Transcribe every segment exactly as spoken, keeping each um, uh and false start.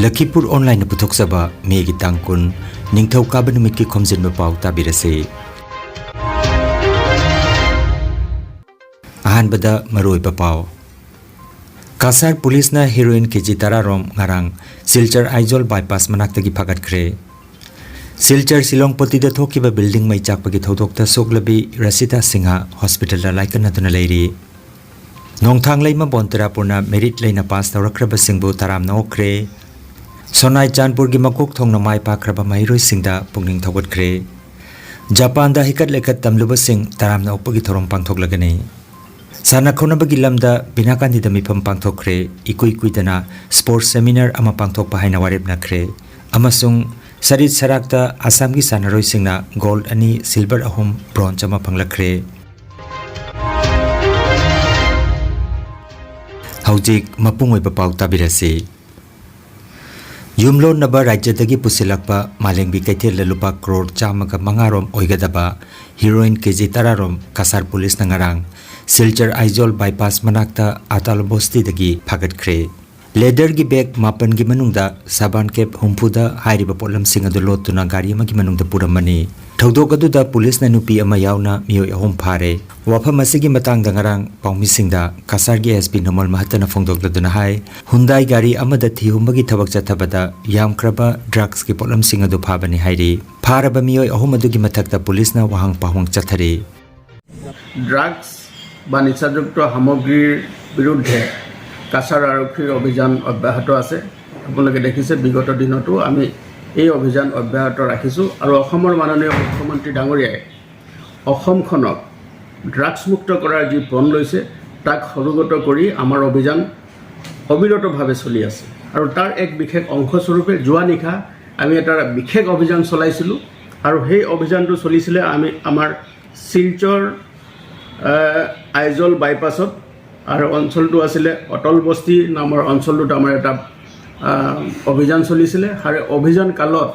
ꯂꯈꯤꯄꯨꯔ ꯑꯣꯟꯂꯥꯏꯟꯅ ꯄꯨꯊꯣꯛꯆꯕ ꯃꯦꯒꯤ ꯇꯥꯡ ꯀꯨꯟ, ꯅꯤꯡꯊꯧꯀꯥꯕ ꯅꯨꯃꯤꯠꯀꯤ ꯈꯣꯝꯖꯤꯟꯕ ꯄꯥꯎ ꯇꯥꯕꯤꯔꯁꯤ꯫ ꯑꯍꯥꯟꯕꯗ ꯃꯔꯨꯑꯣꯏꯕ ꯄꯥꯎ꯫ ꯀꯁꯥꯔ ꯄꯨꯂꯤꯁꯅ ꯍꯦꯔꯣꯏꯟ ꯀꯦꯖꯤ ꯇꯔꯥ ꯔꯣꯝ ꯉꯔꯥꯡ ꯁꯤꯜꯆꯔ ꯑꯥꯏꯖꯣꯜ ꯕꯥꯏꯄꯥꯁ ꯃꯅꯥꯛꯇꯒꯤ ꯐꯥꯒꯠꯈ꯭ꯔꯦ꯫ ꯁꯤꯜꯆꯔ ꯁꯤꯂꯣꯡ ꯄꯣꯇꯤꯗ ꯊꯣꯛꯈꯤꯕ ꯕꯤꯜꯗꯤꯡ ꯃꯩ ꯆꯥꯛꯄꯒꯤ ꯊꯧꯗꯣꯛꯇ ꯁꯣꯛꯂꯕꯤ ꯔꯁꯤꯗꯥ ꯁꯤꯡꯍ ꯍꯣꯁꯄꯤꯇꯥꯜꯗ ꯂꯥꯏꯀꯠꯅꯗꯨꯅ ꯂꯩꯔꯤ꯫ ꯅꯣꯡꯊꯥꯡꯂꯩꯃ ꯕꯣꯟꯇꯔꯥꯄꯨꯔꯅ ꯃꯦꯔꯤꯠ ꯂꯩꯅ ꯄꯥꯁ ꯇꯧꯔꯛꯈ꯭ꯔꯕꯁꯤꯡꯕꯨ ꯇꯔꯥꯝꯅ ꯑꯣꯛꯈ꯭ꯔꯦ꯫ ꯁꯣꯅꯥꯏ ꯆꯥꯟꯄꯨꯔꯒꯤ ꯃꯀꯣꯛ ꯊꯣꯡꯅ ꯃꯥꯏ ꯄꯥꯛꯈ꯭ꯔꯕ ꯃꯍꯩꯔꯣꯏꯁꯤꯡꯗ ꯄꯨꯛꯅꯤꯡ ꯊꯧꯒꯠꯈ꯭ꯔꯦ꯫ ꯖꯄꯥꯟꯗ ꯍꯩꯀꯠ ꯂꯩꯀꯠ ꯇꯝꯂꯨꯕꯁꯤꯡ ꯇꯔꯥꯝꯅ ꯑꯣꯛꯄꯒꯤ ꯊꯧꯔꯝ ꯄꯥꯡꯊꯣꯛꯂꯒꯅꯤ꯫ ꯁꯥꯟꯅ ꯈꯣꯠꯅꯕꯒꯤ ꯂꯝꯗ ꯕꯤꯅꯥꯀꯥꯟꯗꯤꯗ ꯃꯤꯐꯝ ꯄꯥꯡꯊꯣꯛꯈ꯭ꯔꯦ꯫ ꯏꯀꯨꯏ ꯀꯨꯏꯗꯅ ꯁ꯭ꯄꯣꯔꯠꯁ ꯁꯦꯃꯤꯅꯥꯔ ꯑꯃ ꯄꯥꯡꯊꯣꯛꯄ ꯍꯥꯏꯅ ꯋꯥꯔꯦꯞꯅꯈ꯭ꯔꯦ꯫ ꯑꯃꯁꯨꯡ ꯁꯔꯤꯠ ꯁꯔꯥꯛꯇ ꯑꯁꯥꯝꯒꯤ ꯁꯥꯟꯅꯔꯣꯏꯁꯤꯡꯅ ꯒꯣꯜꯗ ꯑꯅꯤ, ꯁꯤꯜꯚꯔ ꯑꯍꯨꯝ, ꯕ꯭ꯔꯣꯟꯖ ꯑꯃ ꯐꯪꯂꯛꯈ꯭ꯔꯦ꯫ ꯍꯧꯖꯤꯛ ꯃꯄꯨꯡ ꯑꯣꯏꯕ ꯄꯥꯎ ꯇꯥꯕꯤꯔꯁꯤ꯫ ꯌꯨꯝꯂꯣꯟꯅꯕ ꯔꯥꯖ꯭ꯌꯗꯒꯤ ꯄꯨꯁꯤꯜꯂꯛꯄ ꯃꯥꯂꯦꯝꯒꯤ ꯀꯩꯊꯦꯜꯗ ꯂꯨꯄꯥ ꯀ꯭ꯔꯣꯔ ꯆꯥꯝꯃꯒ ꯃꯉꯥ ꯔꯣꯝ ꯑꯣꯏꯒꯗꯕ ꯍꯤꯔꯣꯏꯟ ꯀꯦꯖꯤ ꯇꯔꯥ ꯔꯣꯝ ꯀꯁꯥꯔ ꯄꯨꯂꯤꯁꯅ ꯉꯔꯥꯡ ꯁꯤꯜꯆꯔ ꯑꯥꯏꯖꯣꯜ ꯕꯥꯏꯄꯥꯁ ꯃꯅꯥꯛꯇ ꯑꯇꯥꯜ ꯕꯣꯁꯇꯤꯗꯒꯤ ꯐꯥꯒꯠꯈ꯭ꯔꯦ꯫ ꯂꯦꯗꯔꯒꯤ ꯕꯦꯒ ꯃꯥꯄꯟꯒꯤ ꯃꯅꯨꯡꯗ ꯁꯥꯕꯥꯟ ꯀꯦꯞ ꯍꯨꯝꯐꯨꯗ ꯍꯥꯏꯔꯤꯕ ꯄꯣꯠꯂꯝꯁꯤꯡ ꯑꯗꯨ ꯂꯣꯠꯇꯨꯅ ꯒꯥꯔꯤ ꯑꯃꯒꯤ ꯃꯅꯨꯡꯗ ꯄꯨꯔꯝꯕꯅꯤ꯫ ꯊꯧꯗꯣꯛ ꯑꯗꯨꯗ ꯄꯨꯂꯤꯁꯅ ꯅꯨꯄꯤ ꯑꯃ ꯌꯥꯎꯅ ꯃꯤꯑꯣꯏ ꯑꯍꯨꯝ ꯐꯥꯔꯦ꯫ ꯋꯥꯐꯝ ꯑꯁꯤꯒꯤ ꯃꯇꯥꯡꯗ ꯉꯔꯥꯡ ꯄꯥꯎꯃꯤꯁꯤꯡꯗ ꯀꯁꯥꯔꯒꯤ ꯑꯦꯁ ꯄꯤ ꯅꯣꯃꯜ ꯃꯍꯠꯇꯅ ꯐꯣꯡꯗꯣꯛꯂꯗꯨꯅ ꯍꯥꯏ, ꯍꯨꯟꯗꯥꯏ ꯒꯥꯔꯤ ꯑꯃꯗ ꯊꯤ ꯍꯨꯝꯕꯒꯤ ꯊꯕꯛ ꯆꯠꯊꯕꯗ ꯌꯥꯝꯈ꯭ꯔꯕ ꯗ꯭ꯔꯒꯁꯀꯤ ꯄꯣꯠꯂꯝꯁꯤꯡ ꯑꯗꯨ ꯐꯥꯕꯅꯤ ꯍꯥꯏꯔꯤ꯫ ꯐꯥꯔꯕ ꯃꯤꯑꯣꯏ ꯑꯍꯨꯝ ꯑꯗꯨꯒꯤ ꯃꯊꯛꯇ ꯄꯨꯂꯤꯁꯅ ꯋꯥꯍꯪ ꯄꯥꯎꯍꯪ ꯆꯠꯊꯔꯤ꯫ ড্ৰাগছ বা নিচাযুক্ত সামগ্ৰীৰ বিৰুদ্ধে কাছাৰ আৰক্ষীৰ অভিযান অব্যাহত আছে। আপোনালোকে দেখিছে, বিগত দিনতো আমি এই অভিযান অব্যাহত ৰাখিছোঁ আৰু অসমৰ মাননীয় মুখ্যমন্ত্ৰী ডাঙৰীয়াই অসমখনক ড্ৰাগছমুক্ত কৰাৰ যি পণ লৈছে, তাক সৰোগত কৰি আমাৰ অভিযান অবিৰতভাৱে চলি আছে। আৰু তাৰ এক বিশেষ অংশস্বৰূপে যোৱা নিশা আমি এটা বিশেষ অভিযান চলাইছিলোঁ আৰু সেই অভিযানটো চলিছিলে আমি আমাৰ শিলচৰ, আহ, আইজল বাইপাছত আৰু অঞ্চলটো আছিলে অটল বস্তি নামৰ অঞ্চলটোত আমাৰ এটা, আহ, অভিযান চলিছিলে। আৰু অভিযান কালত,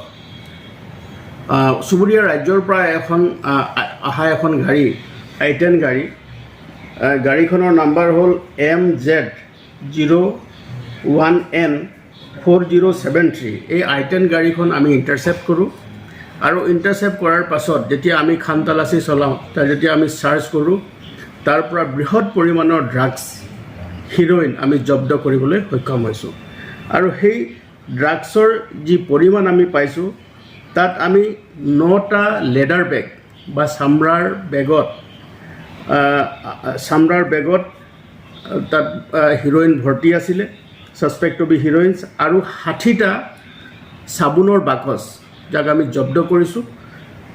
আহ, চুবুৰীয়া ৰাজ্যৰ পৰা এখন, আহ, আ-, অহা এখন গাড়ী, আই টেন গাড়ী, আহ, গাড়ীখনৰ নাম্বাৰ হ'ল M Z zero' one N four zero' seven three, এই আই টেন গাড়ীখন আমি ইণ্টাৰচেপ্ট কৰোঁ। আৰু ইণ্টাৰচেপ্ট কৰাৰ পাছত যেতিয়া আমি খান তালাচী চলাওঁ, তাত যেতিয়া আমি চাৰ্চ কৰোঁ, তাৰ পৰা বৃহৎ পৰিমাণৰ ড্ৰাগছ, হিৰইন আমি জব্দ কৰিবলৈ সক্ষম হৈছোঁ। আৰু সেই ড্ৰাগছৰ যি পৰিমাণ আমি পাইছোঁ, তাত আমি নটা লেডাৰ বেগ বা চামৰাৰ বেগত, আহ, চামৰাৰ বেগত, আহ, তাত, আহ, হিৰইন ভৰ্তি আছিলে, ছাছপেক্ট টু বি হিৰইনছ, আৰু ষাঠিটা চাবোনৰ বাকচ, যাক আমি জব্দ কৰিছোঁ।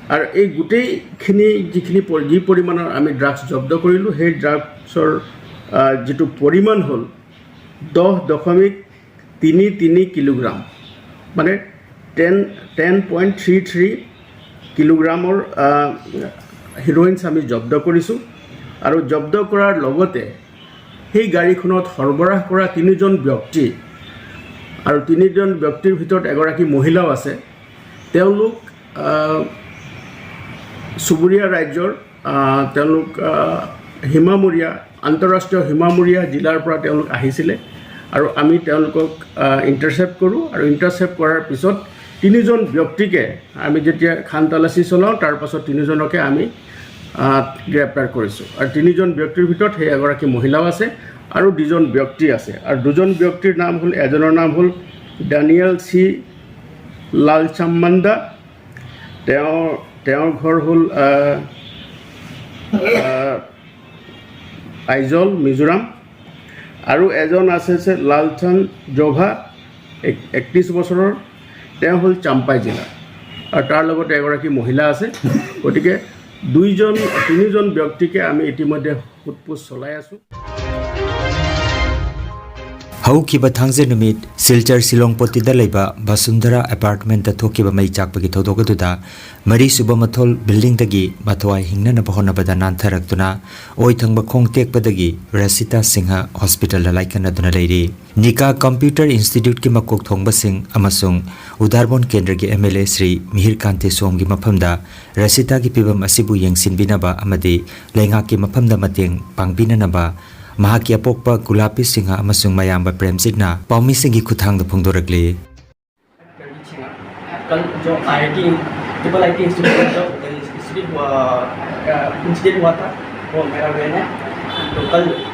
আৰু এই গোটেইখিনি যিখিনি পৰি-, যি পৰিমাণৰ আমি ড্ৰাগছ জব্দ কৰিলোঁ, সেই ড্ৰাগছৰ, আহ, যিটো পৰিমাণ হ'ল দহ দশমিক তিনি তিনি কিলোগ্ৰাম, মানে ten, ten point three three কিলোগ্ৰামৰ, আহ, হিৰইনছ আমি জব্দ কৰিছোঁ। আৰু জব্দ কৰাৰ লগতে সেই গাড়ীখনত সৰবৰাহ কৰা তিনিজন ব্যক্তি, আৰু তিনিজন ব্যক্তিৰ ভিতৰত এগৰাকী মহিলাও আছে, তেওঁলোক, আহ, চুবুৰীয়া ৰাজ্যৰ, আহ, তেওঁলোক, আহ, সীমামূৰীয়া, আন্তঃৰাষ্ট্ৰীয় সীমামূৰীয়া জিলাৰ পৰা তেওঁলোক আহিছিলে। আৰু আমি তেওঁলোকক, আহ, ইণ্টাৰচেপ্ট কৰোঁ। আৰু ইণ্টাৰচেপ্ট কৰাৰ পিছত তিনিজন ব্যক্তিকে আমি যেতিয়া খান তালাচী চলাওঁ, তাৰ পাছত তিনিজনকে আমি, আহ, গ্ৰেপ্তাৰ কৰিছোঁ। আৰু তিনিজন ব্যক্তিৰ ভিতৰত সেই এগৰাকী মহিলাও আছে আৰু দুজন ব্যক্তি আছে। আৰু দুজন ব্যক্তিৰ নাম হ'ল, এজনৰ নাম হ'ল ডানিয়েল চি লালচাম্মান্দা। তেওঁ, তেওঁৰ ঘৰ হ'ল, আহ, আহ, আইজল, মিজোৰাম। আৰু এজন আছে, আছে লালচান জোভা, এক-, একত্ৰিছ বছৰৰ। তেওঁ হ'ল চাম্পাই জিলা। আৰু তাৰ লগতে এগৰাকী মহিলা আছে। গতিকে দুইজন, তিনিজন ব্যক্তিকে আমি ইতিমধ্যে সোধ পোছ চলাই আছোঁ। ꯍꯧꯈꯤꯕ ꯊꯥꯡꯖ ꯅꯨꯃꯤꯠ ꯁꯤꯜꯆꯔ ꯁꯤꯂꯣꯡ ꯄꯣꯇꯤꯗ ꯂꯩꯕ ꯕꯁꯨꯟꯙꯔꯥ ꯑꯦꯄꯥꯔꯠꯃꯦꯟꯇ ꯊꯣꯛꯈꯤꯕ ꯃꯩ ꯆꯥꯛꯄꯒꯤ ꯊꯧꯗꯣꯛ ꯑꯗꯨꯗ ꯃꯔꯤꯁꯨꯕ ꯃꯊꯣꯜ ꯕꯤꯜꯗꯤꯡꯗꯒꯤ ꯃꯊ꯭ꯋꯥꯏ ꯍꯤꯡꯅꯅꯕ ꯍꯣꯠꯅꯕꯗ ꯅꯥꯟꯊꯔꯛꯇꯨꯅ ꯑꯣꯏ ꯊꯪꯕ ꯈꯣꯡ ꯇꯦꯛꯄꯗꯒꯤ ꯔꯁꯤꯇꯥ ꯁꯤꯡꯍ ꯍꯣꯁꯄꯤꯇꯥꯜꯗ ꯂꯥꯏꯀꯠꯅꯗꯨꯅ ꯂꯩꯔꯤ꯫ ꯅꯤꯀꯥ ꯀꯝꯄ꯭ꯌꯨꯇꯔ ꯏꯟꯁꯇꯤꯇ꯭ꯌꯨꯠꯀꯤ ꯃꯀꯣꯛ ꯊꯣꯡꯕꯁꯤꯡ ꯑꯃꯁꯨꯡ ꯎꯗꯥꯔꯕꯣꯟ ꯀꯦꯟꯗ꯭ꯔꯒꯤ ꯑꯦꯝ ꯑꯦꯜ ꯑꯦ ꯁ꯭ꯔꯤ ꯃꯤꯍꯤꯔ ꯀꯥꯟꯇꯦ ꯁꯣꯝꯒꯤ ꯃꯐꯝꯗ ꯔꯁꯤꯇꯥꯒꯤ ꯐꯤꯕꯝ ꯑꯁꯤꯕꯨ ꯌꯦꯡꯁꯤꯟꯕꯤꯅꯕ ꯑꯃꯗꯤ ꯂꯩꯉꯥꯛꯀꯤ ꯃꯐꯝꯗ ꯃꯇꯦꯡ ꯄꯥꯡꯕꯤꯅꯅꯕ ꯃꯍꯥꯛꯀꯤ ꯑꯄꯣꯛꯄ ꯒꯨꯂꯥꯄꯤ ꯁꯤꯡꯍ ꯑꯃꯁꯨꯡ ꯃꯌꯥꯝꯕ ꯄ꯭ꯔꯦꯝꯖꯤꯠꯅ ꯄꯥꯎꯃꯤꯁꯤꯡꯒꯤ ꯈꯨꯠꯊꯥꯡꯗ ꯐꯣꯡꯗꯣꯔꯛꯂꯤ꯫ कल जो I I T, triple I T institute में जो इंसिडेंट हुआ, इंसिडेंट हुआ था, वो मेरा बहन है। तो कल,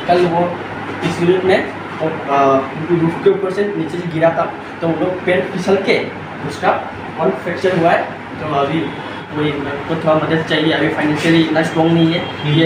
कल वो इंस्टीट्यूट में वो, आ, रूफ के ऊपर से नीचे से गिरा था, तो वो लोग पैर फिसल के उसका वन फ्रैक्चर हुआ है। तो अभी वही, मेरे को थोड़ा मदद चाहिए, अभी फाइनेंशियली इतना स्ट्रॉन्ग नहीं है। ये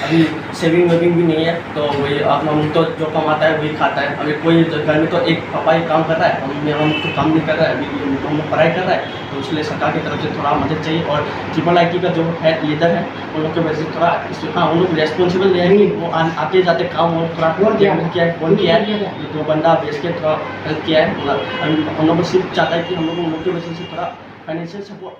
अभी सेविंग वेविंग भी नहीं है, तो वही, अब हम तो जो कमाता है वही खाता है। अभी कोई जो घर में तो एक पापा ही काम कर रहा है, हम हम तो काम नहीं कर रहा है, अभी ये हम लोग पढ़ाई कर रहा है, तो इसलिए सरकार की तरफ से थोड़ा मदद चाहिए। और ट्रिपल आई टी का जो हेड लीडर है, उन लोग के वजह से थोड़ा इस- हाँ, उन लोग रेस्पॉन्सिबल नहीं है कि वो आ- आते जाते काम वो थोड़ा कौन किया? किया है, कौन किया है। किया? ये दो बंदा बेच के थोड़ा हेल्प किया है। मतलब, हम हम लोग को सिर्फ चाहता है कि हम लोग उन लोग के वजह से थोड़ा financial support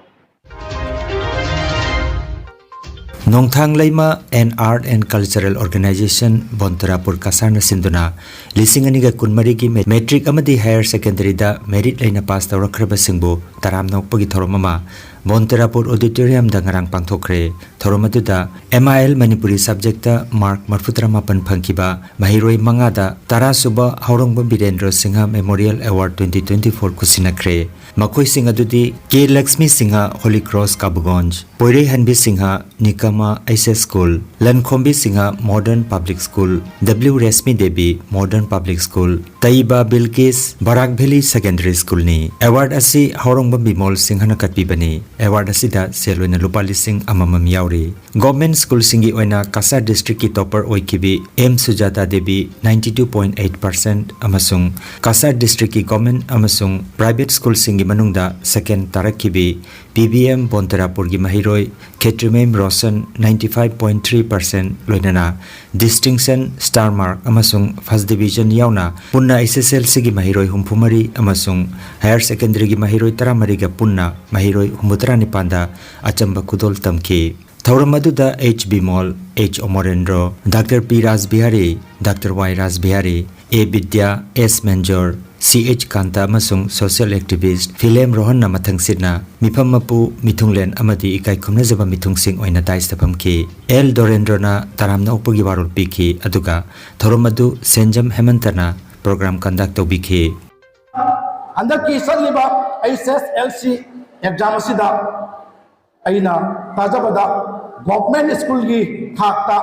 Nongthang Leima and Art and Cultural Organization, ꯕꯣꯟꯇꯔꯥꯄꯨꯔ ꯀꯁꯥꯔꯅ ꯁꯤꯟꯗꯨꯅ ꯂꯤꯁꯤꯡ ꯑꯅꯤꯒ ꯀꯨꯟꯃꯔꯤꯒꯤ ꯃꯦ-, ꯃꯦꯇ꯭ꯔꯤꯛ ꯑꯃꯗꯤ ꯍꯥꯌꯔ ꯁꯦꯀꯦꯟꯗꯔꯤꯗ ꯃꯦꯔꯤꯠ ꯂꯩꯅ ꯄꯥꯁ ꯇꯧꯔꯛꯈ꯭ꯔꯕꯁꯤꯡꯕꯨ ꯇꯔꯥꯝꯅ ꯑꯣꯛꯄꯒꯤ ꯊꯧꯔꯝ ꯑꯃ ꯕꯣꯟꯇꯔꯥꯄꯨꯔ ꯑꯣꯗꯤꯇꯣꯔꯤꯌꯝꯗ ꯉꯔꯥꯡ ꯄꯥꯡꯊꯣꯛꯈ꯭ꯔꯦ꯫ ꯊꯧꯔꯝ ꯑꯗꯨꯗ M I L Manipuri subject mark ꯃꯔꯐꯨꯇꯔꯥ ꯃꯥꯄꯟ ꯐꯪꯈꯤꯕ ꯃꯍꯩꯔꯣꯏ ꯃꯉꯥꯗ ꯇꯔꯥꯁꯨꯕ Haorongbam Birendro Singh memorial award twenty twenty four ꯈꯨꯠꯁꯤꯟꯅꯈ꯭ꯔꯦ꯫ ꯃꯈꯣꯏꯁꯤꯡ ꯑꯗꯨꯗꯤ K Lakshmi Singh, holy cross Kabugonj, Poireihanbi Singh, Nikama H S school, Lankhombi Singh, modern public school, W Reshmi Devi, modern public school, Teiba Bilkis, Barak valley secondary ꯁ꯭ꯀꯨꯜꯅꯤ꯫ ꯑꯦꯋꯥꯔꯗ ꯑꯁꯤ ꯍꯥꯎꯔꯣꯡꯕꯝ ꯕꯤꯃꯣꯜ ꯁꯤꯡꯍꯅ ꯀꯠꯄꯤꯕꯅꯤ꯫ ꯑꯦꯋꯥꯔꯗ ꯑꯁꯤꯗ ꯁꯦꯜ ꯑꯣꯏꯅ ꯂꯨꯄꯥ ꯂꯤꯁꯤꯡ ꯑꯃꯃꯝ ꯌꯥꯎꯔꯤ꯫ ꯒꯣꯔꯃꯦꯟ ꯁ꯭ꯀꯨꯜꯁꯤꯡꯒꯤ ꯑꯣꯏꯅ ꯀꯁꯥꯔ ꯗꯤꯁꯇ꯭ꯔꯤꯛꯀꯤ ꯇꯣꯄꯔ ꯑꯣꯏꯈꯤꯕꯤ M Sujata Devi, ninety two point eight percent, ꯑꯃꯁꯨꯡ ꯀꯁꯥꯔ ꯗꯤꯁꯇ꯭ꯔꯤꯛꯀꯤ ꯒꯣꯔꯃꯦꯟ ꯑꯃꯁꯨꯡ ꯄ꯭ꯔꯥꯏꯚꯦꯠ ꯁ꯭ꯀꯨꯜꯁꯤꯡꯒꯤ ꯃꯅꯨꯡꯗ ꯁꯦꯀꯦꯟ ꯇꯥꯔꯛꯈꯤꯕꯤ ꯄꯤ ꯕꯤ ꯑꯦꯝ ꯕꯣꯟꯇꯔꯥꯄꯨꯔꯒꯤ ꯃꯍꯩꯔꯣꯏ Khetrimayum Roshan, ninety five point three percent, ꯂꯣꯏꯅꯅ ꯗꯤꯁꯇꯤꯡꯁꯟ, ꯁ꯭ꯇꯥꯔ ꯃꯥꯔꯛ ꯑꯃꯁꯨꯡ ꯐꯥꯔꯁꯠ ꯗꯤꯕꯤꯖꯟ ꯌꯥꯎꯅ ꯄꯨꯟꯅ ꯑꯦꯁ ꯑꯦꯁ ꯑꯦꯜ ꯁꯤꯒꯤ ꯃꯍꯩꯔꯣꯏ ꯍꯨꯝꯐꯨ ꯃꯔꯤ ꯑꯃꯁꯨꯡ ꯍꯥꯌꯔ ꯁꯦꯀꯦꯟꯗꯔꯤꯒꯤ ꯃꯍꯩꯔꯣꯏ ꯇꯔꯥ ꯃꯔꯤꯒ ꯄꯨꯟꯅ ꯃꯍꯩꯔꯣꯏ ꯍꯨꯝꯐꯨꯇꯔꯥ ꯅꯤꯄꯥꯟꯗ ꯑꯆꯝꯕ ꯈꯨꯗꯣꯜ ꯇꯝꯈꯤ꯫ ꯊꯧꯔꯝ ꯑꯗꯨꯗ ꯑꯩꯆ ꯕꯤꯃꯣꯜ, ꯑꯩꯆ ꯑꯃꯔꯦꯟꯗ꯭ꯔꯣ, ꯗꯥꯛꯇꯔ ꯄꯤ ꯔꯥꯖꯕꯤꯍꯥꯔꯤ, ꯗꯥꯛꯇꯔ ꯋꯥꯏ ꯔꯥꯖꯕꯤꯍꯥꯔꯤ, ꯑꯦ ꯕꯤꯗ꯭ꯌꯥ, ꯑꯦꯁ ꯃꯦꯟꯖꯣꯔ, ꯁꯤ ꯑꯩꯆ ꯀꯥꯟꯇ ꯑꯃꯁꯨꯡ social activist ꯐꯤꯂꯦꯝ ꯔꯣꯍꯟꯅ ꯃꯊꯪꯁꯤꯠꯅ ꯃꯤꯐꯝ ꯃꯄꯨ, ꯃꯤꯊꯨꯡꯂꯦꯟ ꯑꯃꯗꯤ ꯏꯀꯥꯏ ꯈꯨꯝꯅꯖꯕ ꯃꯤꯊꯨꯡꯁꯤꯡ ꯑꯣꯏꯅ dais ꯇ ꯐꯝꯈꯤ꯫ ꯑꯦꯜ ꯗꯣꯔꯦꯟꯗ꯭ꯔꯣꯅ ꯇꯔꯥꯝꯅ ꯑꯣꯛꯄꯒꯤ ꯋꯥꯔꯣꯜ ꯄꯤꯈꯤ, ꯑꯗꯨꯒ ꯊꯧꯔꯝ ꯑꯗꯨ ꯁꯦꯟꯖꯝ ꯍꯦꯃꯟꯇꯅ program conduct ꯇꯧꯕꯤꯈꯤ꯫ ꯍꯟꯗꯛꯀꯤ ꯆꯠꯂꯤꯕ H S L C exam ꯑꯁꯤꯗ ꯑꯩꯅ ꯊꯥꯖꯕꯗ government school ꯒꯤ ꯊꯥꯛꯇ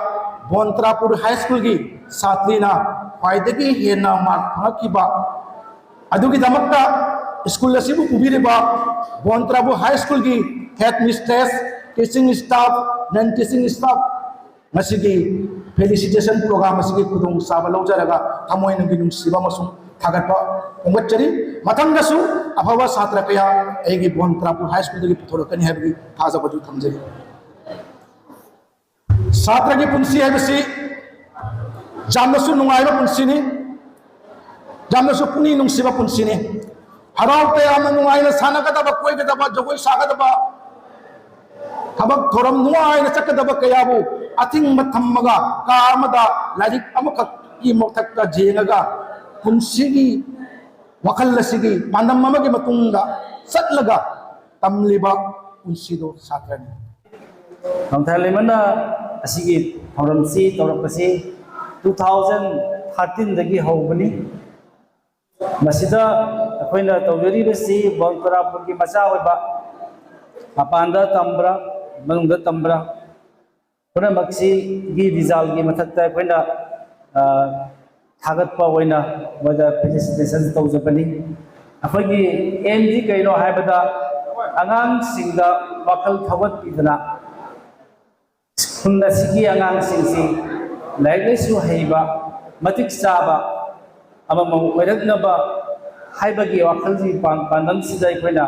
ꯕꯣꯟꯇ꯭ꯔꯥꯄꯨꯔ High School ꯒꯤ ꯁꯥꯇ꯭ꯔꯤꯅ ꯈ꯭ꯋꯥꯏꯗꯒꯤ ꯍꯦꯟꯅ mark ꯐꯪꯉꯛꯈꯤꯕ, ꯑꯗꯨꯒꯤꯗꯃꯛꯇ school ꯑꯁꯤꯕꯨ ꯄꯨꯕꯤꯔꯤꯕ ꯕꯣꯟꯇ꯭ꯔꯥꯄꯨꯔ High School ꯒꯤ head mistress, teaching staff, non teaching staff, ꯉꯁꯤꯒꯤ felicitation program ꯑꯁꯤꯒꯤ ꯈꯨꯗꯣꯡꯆꯥꯕ ꯂꯧꯖꯔꯒ ꯊꯃꯣꯏꯅꯨꯡꯒꯤ ꯅꯨꯡꯁꯤꯕ ꯑꯃꯁꯨꯡ ꯊꯥꯒꯠꯄ ꯐꯣꯡꯒꯠꯆꯔꯤ꯫ ꯃꯊꯪꯗꯁꯨ ꯑꯐꯕ ꯁꯥꯇ꯭ꯔ ꯀꯌꯥ ꯑꯩꯒꯤ ꯕꯣꯟꯇ꯭ꯔꯥꯄꯨꯔ High School ꯗꯒꯤ ꯄꯨꯊꯣꯔꯛꯀꯅꯤ ꯍꯥꯏꯕꯒꯤ ꯊꯥꯖꯕꯗꯨ ꯊꯝꯖꯔꯤ꯫ ꯁꯥꯇ꯭ꯔꯒꯤ ꯄꯨꯟꯁꯤ ꯍꯥꯏꯕꯁꯤ ꯌꯥꯝꯅꯁꯨ ꯅꯨꯡꯉꯥꯏꯕ ꯄꯨꯟꯁꯤꯅꯤ, ꯌꯥꯝꯅꯁꯨ ꯄꯨꯛꯅꯤꯡ ꯅꯨꯡꯁꯤꯕ ꯄꯨꯟꯁꯤꯅꯤ꯫ ꯍꯔꯥꯎ ꯇꯌꯥꯝꯅ ꯅꯨꯡꯉꯥꯏꯅ ꯁꯥꯟꯅꯒꯗꯕ, ꯀꯣꯏꯒꯗꯕ, ꯖꯒꯣꯏ ꯁꯥꯒꯗꯕ, ꯊꯕꯛ ꯊꯧꯔꯝ ꯅꯨꯡꯉꯥꯏꯅ ꯆꯠꯀꯗꯕ ꯀꯌꯥꯕꯨ ꯑꯊꯤꯡꯕ ꯊꯝꯃꯒ ꯀꯥ ꯑꯃꯗ ꯂꯥꯏꯔꯤꯛ ꯑꯃꯈꯛꯀꯤ ꯃꯊꯛꯇ ꯌꯦꯡꯉꯒ ꯄꯨꯟꯁꯤꯒꯤ ꯋꯥꯈꯜ ꯑꯁꯤꯒꯤ ꯄꯥꯟꯗꯝ ꯑꯃꯒꯤ ꯃꯇꯨꯡꯗ ꯆꯠꯂꯒ ꯇꯝꯂꯤꯕ ꯄꯨꯟꯁꯤꯗꯨ ꯁꯥꯇ꯭ꯔꯅꯤ꯫ ꯅꯣꯡꯊꯥꯏ ꯂꯩꯃꯅ ꯑꯁꯤꯒꯤ ꯊꯧꯔꯝꯁꯤ ꯇꯧꯔꯛꯄꯁꯤ two thousand thirteen ꯗꯒꯤ ꯍꯧꯕꯅꯤ꯫ ꯃꯁꯤꯗ ꯑꯩꯈꯣꯏꯅ ꯇꯧꯖꯔꯤꯕꯁꯤ ꯕꯣꯟꯇ꯭ꯔꯥꯄꯨꯔꯒꯤ ꯃꯆꯥ ꯑꯣꯏꯕ, ꯃꯄꯥꯟꯗ ꯇꯝꯕ꯭ꯔꯥ, ꯃꯅꯨꯡꯗ ꯇꯝꯕ꯭ꯔꯥ, ꯄꯨꯝꯅꯃꯛꯁꯤꯒꯤ result ꯀꯤ ꯃꯊꯛꯇ ꯑꯩꯈꯣꯏꯅ, ꯑ, ꯊꯥꯒꯠꯄ ꯑꯣꯏꯅ ꯃꯣꯏꯗ felicitation ꯇꯧꯖꯕꯅꯤ꯫ ꯑꯩꯈꯣꯏꯒꯤ aim ꯗꯤ ꯀꯩꯅꯣ ꯍꯥꯏꯕꯗ ꯑꯉꯥꯡꯁꯤꯡꯗ ꯋꯥꯈꯜ ꯊꯧꯒꯠꯄꯤꯗꯅ ꯈꯨꯟ ꯑꯁꯤꯒꯤ ꯑꯉꯥꯡꯁꯤꯡꯁꯤ ꯂꯥꯏꯔꯤꯛ ꯂꯥꯏꯁꯨ ꯍꯩꯕ, ꯃꯇꯤꯛ ꯆꯥꯕ ꯑꯃꯃꯝ ꯑꯣꯏꯔꯛꯅꯕ ꯍꯥꯏꯕꯒꯤ ꯋꯥꯈꯜꯒꯤ ꯄꯥꯟ-, ꯄꯥꯟꯗꯝꯁꯤꯗ ꯑꯩꯈꯣꯏꯅ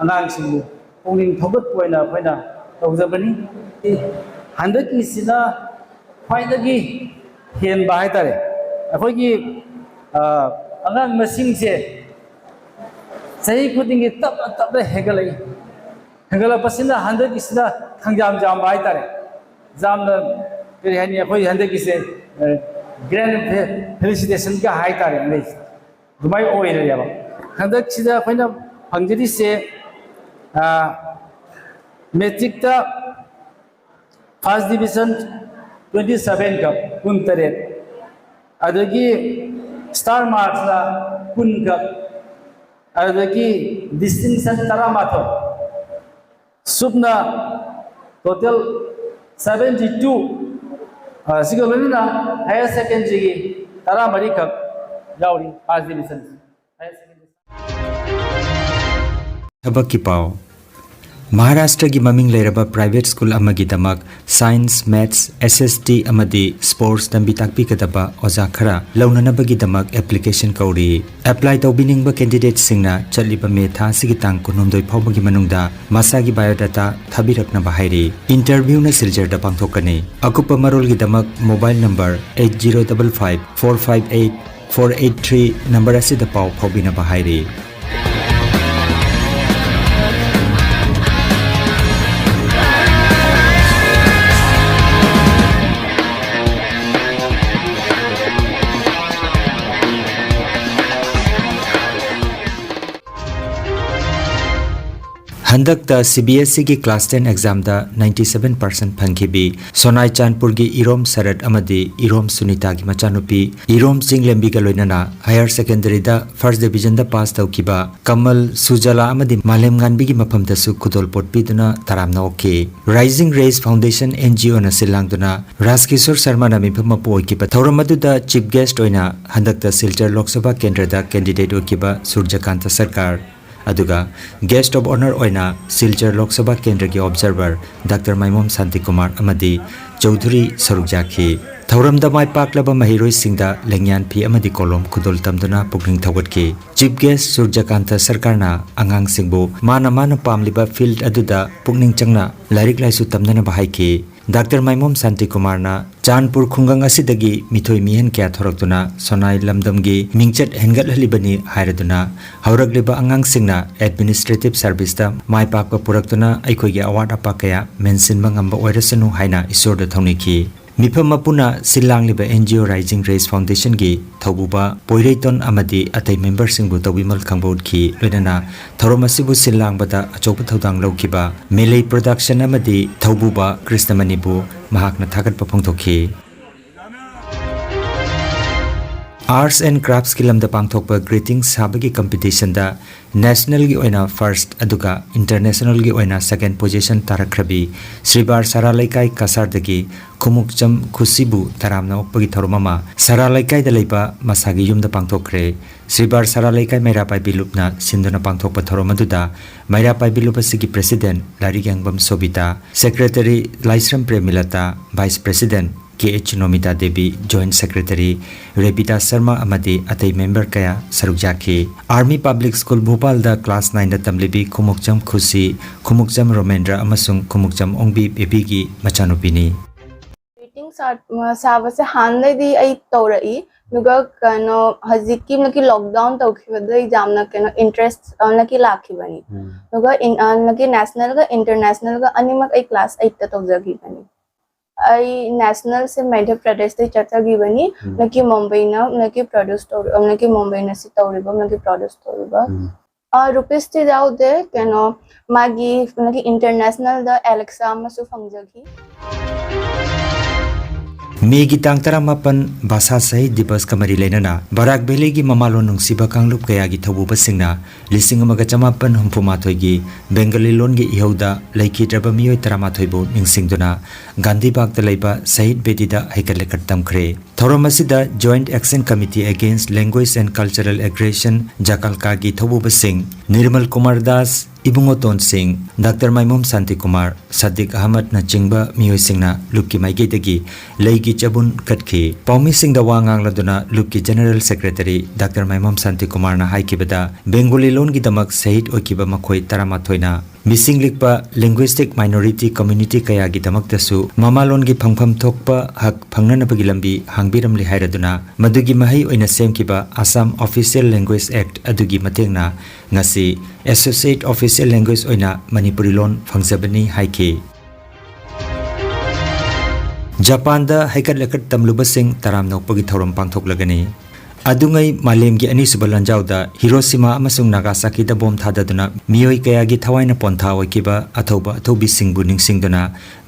ꯑꯉꯥꯡꯁꯤꯡꯕꯨ ꯄꯨꯛꯅꯤꯡ ꯊꯧꯒꯠꯄ ꯑꯣꯏꯅ ꯑꯩꯈꯣꯏꯅ ꯇꯧꯖꯕꯅꯤ꯫ ꯍꯟꯗꯛꯀꯤꯁꯤꯅ ꯈ꯭ꯋꯥꯏꯗꯒꯤ ꯍꯦꯟꯕ ꯍꯥꯏꯇꯥꯔꯦ꯫ ꯑꯩꯈꯣꯏꯒꯤ, ꯑ, ꯑꯉꯥꯡ ꯃꯁꯤꯡꯁꯦ ꯆꯍꯤ ꯈꯨꯗꯤꯡꯒꯤ ꯇꯞꯅ ꯇꯞꯅ ꯍꯦꯟꯒꯠꯂꯛꯏ꯫ ꯍꯦꯟꯒꯠꯂꯛꯄꯁꯤꯅ ꯍꯟꯗꯛꯀꯤꯁꯤꯅ ꯈꯪꯖꯥꯝ ꯌꯥꯝꯕ ꯍꯥꯏꯇꯥꯔꯦ꯫ ꯌꯥꯝꯅ, ꯀꯔꯤ ꯍꯥꯏꯅꯤ, ꯑꯩꯈꯣꯏ ꯍꯟꯗꯛꯀꯤꯁꯦ, ꯑ, grand fe-, felicitation ꯒ ꯍꯥꯏꯇꯥꯔꯦ ꯑꯩꯈꯣꯏꯁꯦ꯫ ꯑꯗꯨꯃꯥꯏꯅ ꯑꯣꯏꯔꯦꯕ꯫ ꯍꯟꯗꯛꯁꯤꯗ ꯑꯩꯈꯣꯏꯅ ꯐꯪꯖꯔꯤꯁꯦ, ꯃꯦꯇ꯭ꯔꯤꯛꯇ ꯐꯥꯔꯁ ꯗꯤꯕꯤꯖꯟ ꯇ꯭ꯋꯦꯟꯇꯤ ꯁꯚꯦꯟ ꯈꯛ, ꯀꯨꯟꯇꯔꯦꯠ, ꯑꯗꯒꯤ ꯁ꯭ꯇꯥꯔ ꯃꯥꯔꯛꯁꯅ ꯀꯨꯟ ꯈꯛ, ꯑꯗꯨꯗꯒꯤ ꯗꯤꯁꯇꯤꯡꯁꯟ ꯇꯔꯥꯃꯥꯊꯣꯏ, ꯁꯨꯞꯅ ꯇꯣꯇꯦꯜ ꯁꯚꯦꯟꯇꯤ ꯇꯨ, ꯁꯤꯒ ꯂꯣꯏꯅꯅ ꯍꯥꯌꯔ ꯁꯦꯀꯦꯟꯗꯔꯤꯒꯤ ꯇꯔꯥꯃꯔꯤ ꯈꯛ ꯌꯥꯎꯔꯤ ꯐꯥꯔꯁ ꯗꯤꯕꯤꯖꯟ꯫ Higher secondary. ꯊꯕꯛꯀꯤ ꯄꯥꯎ꯫ ꯃꯍꯥꯔꯥꯁꯇ꯭ꯔꯒꯤ ꯃꯃꯤꯡ ꯂꯩꯔꯕ ꯄ꯭ꯔꯥꯏꯚꯦꯠ ꯁ꯭ꯀꯨꯜ ꯑꯃꯒꯤꯗꯃꯛ ꯁꯥꯏꯟꯁ, ꯃꯦꯊꯁ, ꯑꯦꯁ ꯑꯦꯁ ꯇꯤ ꯑꯃꯗꯤ ꯁ꯭ꯄꯣꯔꯠꯁ ꯇꯝꯕꯤ ꯇꯥꯛꯄꯤꯒꯗꯕ ꯑꯣꯖꯥ ꯈꯔ ꯂꯧꯅꯅꯕꯒꯤꯗꯃꯛ ꯑꯦꯄ꯭ꯂꯤꯀꯦꯁꯟ ꯀꯧꯔꯤ꯫ ꯑꯦꯄ꯭ꯂꯥꯏ ꯇꯧꯕꯤꯅꯤꯡꯕ ꯀꯦꯟꯗꯤꯗꯦꯠꯁꯤꯡꯅ ꯆꯠꯂꯤꯕ ꯃꯦ ꯊꯥ ꯑꯁꯤꯒꯤ ꯇꯥꯡ ꯀꯨꯟꯍꯨꯝꯗꯣꯏ ꯐꯥꯎꯕꯒꯤ ꯃꯅꯨꯡꯗ ꯃꯁꯥꯒꯤ ꯕꯥꯏꯑꯣꯗꯥꯇꯥ ꯊꯥꯕꯤꯔꯛꯅꯕ ꯍꯥꯏꯔꯤ꯫ ꯏꯟꯇꯔꯚ꯭ꯌꯨꯅ ꯁꯤꯜꯆꯔꯗ ꯄꯥꯡꯊꯣꯛꯀꯅꯤ꯫ ꯑꯀꯨꯞꯄ ꯃꯔꯣꯜꯒꯤꯗꯃꯛ mobile number eight zero double five four five eight four eight three number ꯑꯁꯤꯗ ꯄꯥꯎ ꯐꯥꯎꯕꯤꯅꯕ ꯍꯥꯏꯔꯤ꯫ ꯍꯟꯗꯛꯇ ꯁꯤ ꯕꯤ ꯑꯦꯁ ꯏꯒꯤ ꯀ꯭ꯂꯥꯁ ꯇꯦꯟ ꯑꯦꯛꯖꯥꯝꯗ ninety seven percent ꯐꯪꯈꯤꯕꯤ ꯁꯣꯅꯥꯏ ꯆꯥꯟꯄꯨꯔꯒꯤ ꯏꯔꯣꯝ ꯁꯔꯠ ꯑꯃꯗꯤ ꯏꯔꯣꯝ ꯁꯨꯅꯤꯇꯥꯒꯤ ꯃꯆꯥꯅꯨꯄꯤ ꯏꯔꯣꯝ ꯆꯤꯡꯂꯦꯝꯕꯤꯒ ꯂꯣꯏꯅꯅ ꯍꯥꯌꯔ ꯁꯦꯀꯦꯟꯗꯔꯤꯗ ꯐꯥꯔꯁ ꯗꯤꯕꯤꯖꯟꯗ ꯄꯥꯁ ꯇꯧꯈꯤꯕ ꯀꯃꯜ ꯁꯨꯖꯂꯥ ꯑꯃꯗꯤ ꯃꯥꯂꯦꯝꯉꯥꯟꯕꯤꯒꯤ ꯃꯐꯝꯗꯁꯨ ꯈꯨꯗꯣꯜꯄꯣꯠ ꯄꯤꯗꯨꯅ ꯇꯔꯥꯝꯅ ꯑꯣꯛꯈꯤ꯫ Rising race foundation, N G O seal ꯂꯥꯡꯗꯨꯅ ꯔꯥꯖꯀꯤꯁꯣꯔ ꯁꯔꯃꯅ ꯃꯤꯐꯝ ꯃꯄꯨ ꯑꯣꯏꯈꯤꯕ ꯊꯧꯔꯝ ꯑꯗꯨꯗ ꯆꯤꯐ ꯒꯦꯁ꯭ꯠ ꯑꯣꯏꯅ ꯍꯟꯗꯛꯇ ꯁꯤꯜꯆꯔ ꯂꯣꯛ ꯁꯚꯥ ꯀꯦꯟꯗ꯭ꯔꯗ ꯀꯦꯟꯗꯤꯗꯦꯠ ꯑꯣꯏꯈꯤꯕ ꯁꯨꯔꯖꯀꯥꯟꯇ ꯁꯔꯀꯥꯔ, ꯑꯗꯨꯒ ꯒꯦꯁ꯭ꯠ ꯑꯣꯐ ꯑꯣꯅꯔ ꯑꯣꯏꯅ ꯁꯤꯜꯆꯔ ꯂꯣꯛ ꯁꯚꯥ ꯀꯦꯟꯗ꯭ꯔꯒꯤ ꯑꯣꯕꯖꯥꯔꯚꯔ ꯗꯥꯛꯇꯔ ꯃꯥꯏꯃꯣꯝ ꯁꯥꯟꯇꯤꯀꯨꯃꯥꯔ ꯑꯃꯗꯤ ꯆꯧꯙꯨꯔꯤ ꯁꯔꯨꯛ ꯌꯥꯈꯤ꯫ ꯊꯧꯔꯝꯗ ꯃꯥꯏ ꯄꯥꯛꯂꯕ ꯃꯍꯩꯔꯣꯏꯁꯤꯡꯗ ꯂꯦꯡꯌꯥꯟ ꯐꯤ ꯑꯃꯗꯤ ꯀꯣꯂꯣꯝ ꯈꯨꯗꯣꯜ ꯇꯝꯗꯨꯅ ꯄꯨꯛꯅꯤꯡ ꯊꯧꯒꯠꯈꯤ꯫ ꯆꯤꯐ ꯒꯦꯁ꯭ꯠ ꯁꯨꯔꯖꯀꯥꯟꯇ ꯁꯔꯀꯥꯔꯅ ꯑꯉꯥꯡꯁꯤꯡꯕꯨ ꯃꯥꯅ ꯃꯥꯅ ꯄꯥꯝꯂꯤꯕ ꯐꯤꯜꯗ ꯑꯗꯨꯗ ꯄꯨꯛꯅꯤꯡ ꯆꯪꯅ ꯂꯥꯏꯔꯤꯛ ꯂꯥꯏꯁꯨ ꯇꯝꯅꯅꯕ ꯍꯥꯏꯈꯤ꯫ ꯗꯥꯛꯇꯔ ꯃꯥꯏꯃꯣꯝ ꯁꯥꯟꯇꯤꯀꯨꯃꯥꯔꯅ ꯆꯥꯟꯄꯨꯔ ꯈꯨꯡꯒꯪ ꯑꯁꯤꯗꯒꯤ ꯃꯤꯊꯣꯏ ꯃꯤꯍꯦꯟ ꯀꯌꯥ ꯊꯣꯔꯛꯇꯨꯅ ꯁꯣꯅꯥꯏ ꯂꯝꯗꯝꯒꯤ ꯃꯤꯡꯆꯠ ꯍꯦꯟꯒꯠꯍꯜꯂꯤꯕꯅꯤ ꯍꯥꯏꯔꯗꯨꯅ, ꯍꯧꯔꯛꯂꯤꯕ ꯑꯉꯥꯡꯁꯤꯡꯅ ꯑꯦꯗꯃꯤꯅꯤꯁꯇ꯭ꯔꯦꯇꯤꯚ ꯁꯔꯚꯤꯁꯇ ꯃꯥꯏ ꯄꯥꯛꯄ ꯄꯨꯔꯛꯇꯨꯅ ꯑꯩꯈꯣꯏꯒꯤ ꯑꯋꯥꯠ ꯑꯄꯥ ꯀꯌꯥ ꯃꯦꯟꯁꯤꯟꯕ ꯉꯝꯕ ꯑꯣꯏꯔꯁꯅꯨ ꯍꯥꯏꯅ ꯏꯁꯣꯔꯗ ꯊꯧꯅꯤꯈꯤ꯫ ꯃꯤꯐꯝ ꯃꯄꯨꯅ ꯁꯤꯜ ꯂꯥꯡꯂꯤꯕ N G O Rising Race Foundation ꯒꯤ ꯊꯧꯕꯨꯕ ꯄꯣꯏꯔꯩꯇꯣꯟ ꯑꯃꯗꯤ ꯑꯇꯩ member ꯁꯤꯡꯕꯨ ꯇꯧꯕꯤꯃꯜ ꯈꯪꯕ ꯎꯠꯈꯤ꯫ ꯂꯣꯏꯅꯅ ꯊꯧꯔꯝ ꯑꯁꯤꯕꯨ ꯁꯤꯜ ꯂꯥꯡꯕꯗ ꯑꯆꯧꯕ ꯊꯧꯗꯥꯡ ꯂꯧꯈꯤꯕ ꯃꯦꯂꯩ Production ꯑꯃꯗꯤ ꯊꯧꯕꯨꯕ ꯀ꯭ꯔꯤꯁꯅꯃꯅꯤꯕꯨ ꯃꯍꯥꯛꯅ ꯊꯥꯒꯠꯄ ꯐꯣꯡꯗꯣꯛꯈꯤ꯫ Arts and Crafts ꯀꯤ ꯂꯝꯗ ꯄꯥꯡꯊꯣꯛꯄ greeting ꯁꯥꯕꯒꯤ competition ꯗ national ꯒꯤ ꯑꯣꯏꯅ first ꯑꯗꯨꯒ international ꯒꯤ ꯑꯣꯏꯅ second position ꯇꯥꯔꯛꯈ꯭ꯔꯕꯤ ꯁ꯭ꯔꯤꯕꯥꯔ ꯁꯔꯥ ꯂꯩꯀꯥꯏ ꯀꯁꯥꯔꯗꯒꯤ ꯈꯨꯃꯨꯛꯆꯝ ꯈꯨꯁꯤꯕꯨ ꯇꯔꯥꯝꯅ ꯑꯣꯛꯄꯒꯤ ꯊꯧꯔꯝ ꯑꯃ ꯁꯔꯥ ꯂꯩꯀꯥꯏꯗ ꯂꯩꯕ ꯃꯁꯥꯒꯤ ꯌꯨꯝꯗ ꯄꯥꯡꯊꯣꯛꯈ꯭ꯔꯦ꯫ ꯁ꯭ꯔꯤꯕꯥꯔ ꯁꯔꯥ ꯂꯩꯀꯥꯏ ꯃꯩꯔꯥ ꯄꯥꯏꯕꯤ ꯂꯨꯞꯅ ꯁꯤꯟꯗꯨꯅ ꯄꯥꯡꯊꯣꯛꯄ ꯊꯧꯔꯝ ꯑꯗꯨꯗ ꯃꯩꯔꯥ ꯄꯥꯏꯕꯤ ꯂꯨꯞ ꯑꯁꯤꯒꯤ president ꯂꯥꯏꯔꯤꯛ ꯌꯦꯡꯕꯝ ꯁꯣꯕꯤꯇꯥ, secretary ꯂꯥꯏꯁ꯭ꯔꯝ ꯄ꯭ꯔꯦꯃꯤꯂꯇꯥ, vice president K H ꯅꯣꯃꯤꯇꯥ Devi, joint secretary ꯔꯦꯕꯤꯇꯥ Sharma ꯑꯃꯗꯤ ꯑꯇꯩ member ꯀꯌꯥ ꯁꯔꯨꯛ ꯌꯥꯈꯤ꯫ Army Public School ꯚꯣꯄꯥꯜꯗ class nine ꯗ ꯇꯝꯂꯤꯕꯤ ꯈꯨꯃꯨꯛꯆꯝ ꯈꯨꯁꯤ, ꯈꯨꯃꯨꯛꯆꯝ ꯔꯣꯃꯦꯟꯗ꯭ꯔ ꯑꯃꯁꯨꯡ ꯈꯨꯃꯨꯛꯆꯝ ꯑꯣꯡꯕꯤ ꯕꯦꯕꯤꯒꯤ ꯃꯆꯥꯅꯨꯄꯤꯅꯤ꯫ Greeting ꯁꯥ- ꯁꯥꯕꯁꯦ ꯍꯥꯟꯅꯗꯩꯗꯤ ꯑꯩ ꯇꯧꯔꯛꯏ, ꯑꯗꯨꯒ ꯀꯩꯅꯣ ꯍꯧꯖꯤꯛꯀꯤ ꯅꯛꯀꯤ lockdown ꯇꯧꯈꯤꯕꯗꯩ ꯌꯥꯝꯅ ꯀꯩꯅꯣ interest ꯅꯛꯀꯤ ꯂꯥꯛꯈꯤꯕꯅꯤ꯫ ꯑꯗꯨꯒ ꯅꯛꯀꯤ national ꯒ international ꯒ ꯑꯅꯤꯃꯛ ꯑꯩ class eight ꯇ ꯇꯧꯖꯈꯤꯕꯅꯤ꯫ ꯑꯩ national ꯁꯦ ꯃꯙ꯭ꯌ ꯄ꯭ꯔꯗꯦꯁꯇꯩ ꯆꯠꯆꯈꯤꯕꯅꯤ꯫ ꯅꯛꯀꯤ ꯃꯨꯝꯕꯩꯅ ꯅꯛꯀꯤ produce ꯇꯧꯔ ꯅꯛꯀꯤ ꯃꯨꯝꯕꯩꯅ ꯁꯤ ꯇꯧꯔꯤꯕ ꯅꯛꯀꯤ produce ꯇꯧꯔꯤꯕ꯫ Rupees ꯇꯤ ꯌꯥꯎꯗꯦ, ꯀꯩꯅꯣ ꯃꯥꯒꯤ ꯅꯛꯀꯤ international ꯗ Alexa ꯑꯃꯁꯨ ꯐꯪꯖꯈꯤ꯫ ꯃꯦꯒꯤ ꯇꯥꯡ ꯇꯔꯥꯃꯥꯄꯟ ꯚꯥꯁꯥ ꯁꯍꯤꯗ ꯗꯤꯕꯁꯀ ꯃꯔꯤ ꯂꯩꯅꯅ ꯕꯔꯥꯛ ꯚꯦꯂꯤꯒꯤ ꯃꯃꯥꯂꯣꯟ ꯅꯨꯡꯁꯤꯕ ꯀꯥꯡꯂꯨꯞ ꯀꯌꯥꯒꯤ ꯊꯧꯕꯨꯕꯁꯤꯡꯅ ꯂꯤꯁꯤꯡ ꯑꯃꯒ ꯆꯃꯥꯄꯟ ꯍꯨꯝꯐꯨ ꯃꯥꯊꯣꯏꯒꯤ ꯕꯦꯡꯒꯂꯤ ꯂꯣꯟꯒꯤ ꯏꯍꯧꯗ ꯂꯩꯈꯤꯗ꯭ꯔꯕ ꯃꯤꯑꯣꯏ ꯇꯔꯥꯃꯥꯊꯣꯏꯕꯨ ꯅꯤꯡꯁꯤꯡꯗꯨꯅ ꯒꯥꯟꯙꯤ ꯕꯥꯒꯇ ꯂꯩꯕ ꯁꯍꯤꯗ ꯕꯦꯗꯤꯗ ꯍꯩꯀꯠ ꯂꯩꯀꯠ ꯇꯝꯈ꯭ꯔꯦ꯫ ꯊꯧꯔꯝ ꯑꯁꯤꯗ Joint Action Committee Against Language and Cultural Aggression, ꯖꯀꯥꯜꯀꯥꯒꯤ ꯊꯧꯕꯨꯕꯁꯤꯡ Nirmal Kumar Das, ꯏꯕꯨꯡꯉꯣꯇꯣꯟ ꯁꯤꯡ, ꯗꯥꯛꯇꯔ ꯃꯥꯏꯃꯣꯝ ꯁꯥꯟꯇꯤꯀꯨꯃꯥꯔ, ꯁꯥꯗꯤꯛ ꯑꯍꯃꯗꯅꯆꯤꯡꯕ ꯃꯤꯑꯣꯏꯁꯤꯡꯅ ꯂꯨꯞꯀꯤ ꯃꯥꯏꯀꯩꯗꯒꯤ ꯂꯩꯒꯤ ꯆꯕꯨꯟ ꯀꯠꯈꯤ꯫ ꯄꯥꯎꯃꯤꯁꯤꯡꯗ ꯋꯥ ꯉꯥꯡꯂꯗꯨꯅ ꯂꯨꯞꯀꯤ General Secretary ꯗꯥꯛꯇꯔ ꯃꯥꯏꯃꯣꯝ ꯁꯥꯟꯇꯤꯀꯨꯃꯥꯔꯅ ꯍꯥꯏꯈꯤꯕꯗ, ꯕꯦꯡꯒꯣꯂꯤ ꯂꯣꯟꯒꯤꯗꯃꯛ ꯁꯍꯤꯗ ꯑꯣꯏꯈꯤꯕ ꯃꯈꯣꯏ ꯇꯔꯥꯃꯥꯊꯣꯏꯅ ꯃꯤꯁꯤꯡ ꯂꯤꯛꯄ linguistic minority community ꯀꯌꯥꯒꯤꯗꯃꯛꯇꯁꯨ ꯃꯃꯥꯂꯣꯟꯒꯤ ꯐꯪꯐꯝ ꯊꯣꯛꯄ ꯍꯛ ꯐꯪꯅꯅꯕꯒꯤ ꯂꯝꯕꯤ ꯍꯥꯡꯕꯤꯔꯝꯂꯦ ꯍꯥꯏꯔꯗꯨꯅ, ꯃꯗꯨꯒꯤ ꯃꯍꯩ ꯑꯣꯏꯅ ꯁꯦꯝꯈꯤꯕ Assam Official Language Act ꯑꯗꯨꯒꯤ ꯃꯇꯦꯡꯅ ꯉꯁꯤ Associate Official Language ꯑꯣꯏꯅ ꯃꯅꯤꯄꯨꯔꯤ ꯂꯣꯟ ꯐꯪꯖꯕꯅꯤ ꯍꯥꯏꯈꯤ꯫ ꯖꯄꯥꯟꯗ ꯍꯩꯀꯠ ꯂꯩꯀꯠ ꯇꯝꯂꯨꯕꯁꯤꯡ ꯇꯔꯥꯝꯅ ꯑꯣꯛꯄꯒꯤ ꯊꯧꯔꯝ ꯄꯥꯡꯊꯣꯛꯂꯒꯅꯤ꯫ ꯑꯗꯨꯉꯩ ꯃꯥꯂꯦꯝꯒꯤ ꯑꯅꯤꯁꯨꯕ ꯂꯥꯟꯖꯥꯎꯗ ꯍꯤꯔꯣꯁꯤꯃꯥ ꯑꯃꯁꯨꯡ ꯅꯥꯒꯥꯁꯥꯀꯤꯗ ꯕꯣꯝ ꯊꯥꯗꯗꯨꯅ ꯃꯤꯑꯣꯏ ꯀꯌꯥꯒꯤ ꯊꯋꯥꯏꯅ ꯄꯣꯟꯊꯥ ꯑꯣꯏꯈꯤꯕ ꯑꯊꯧꯕ ꯑꯊꯧꯕꯤꯁꯤꯡꯕꯨ ꯅꯤꯡꯁꯤꯡꯗꯨꯅ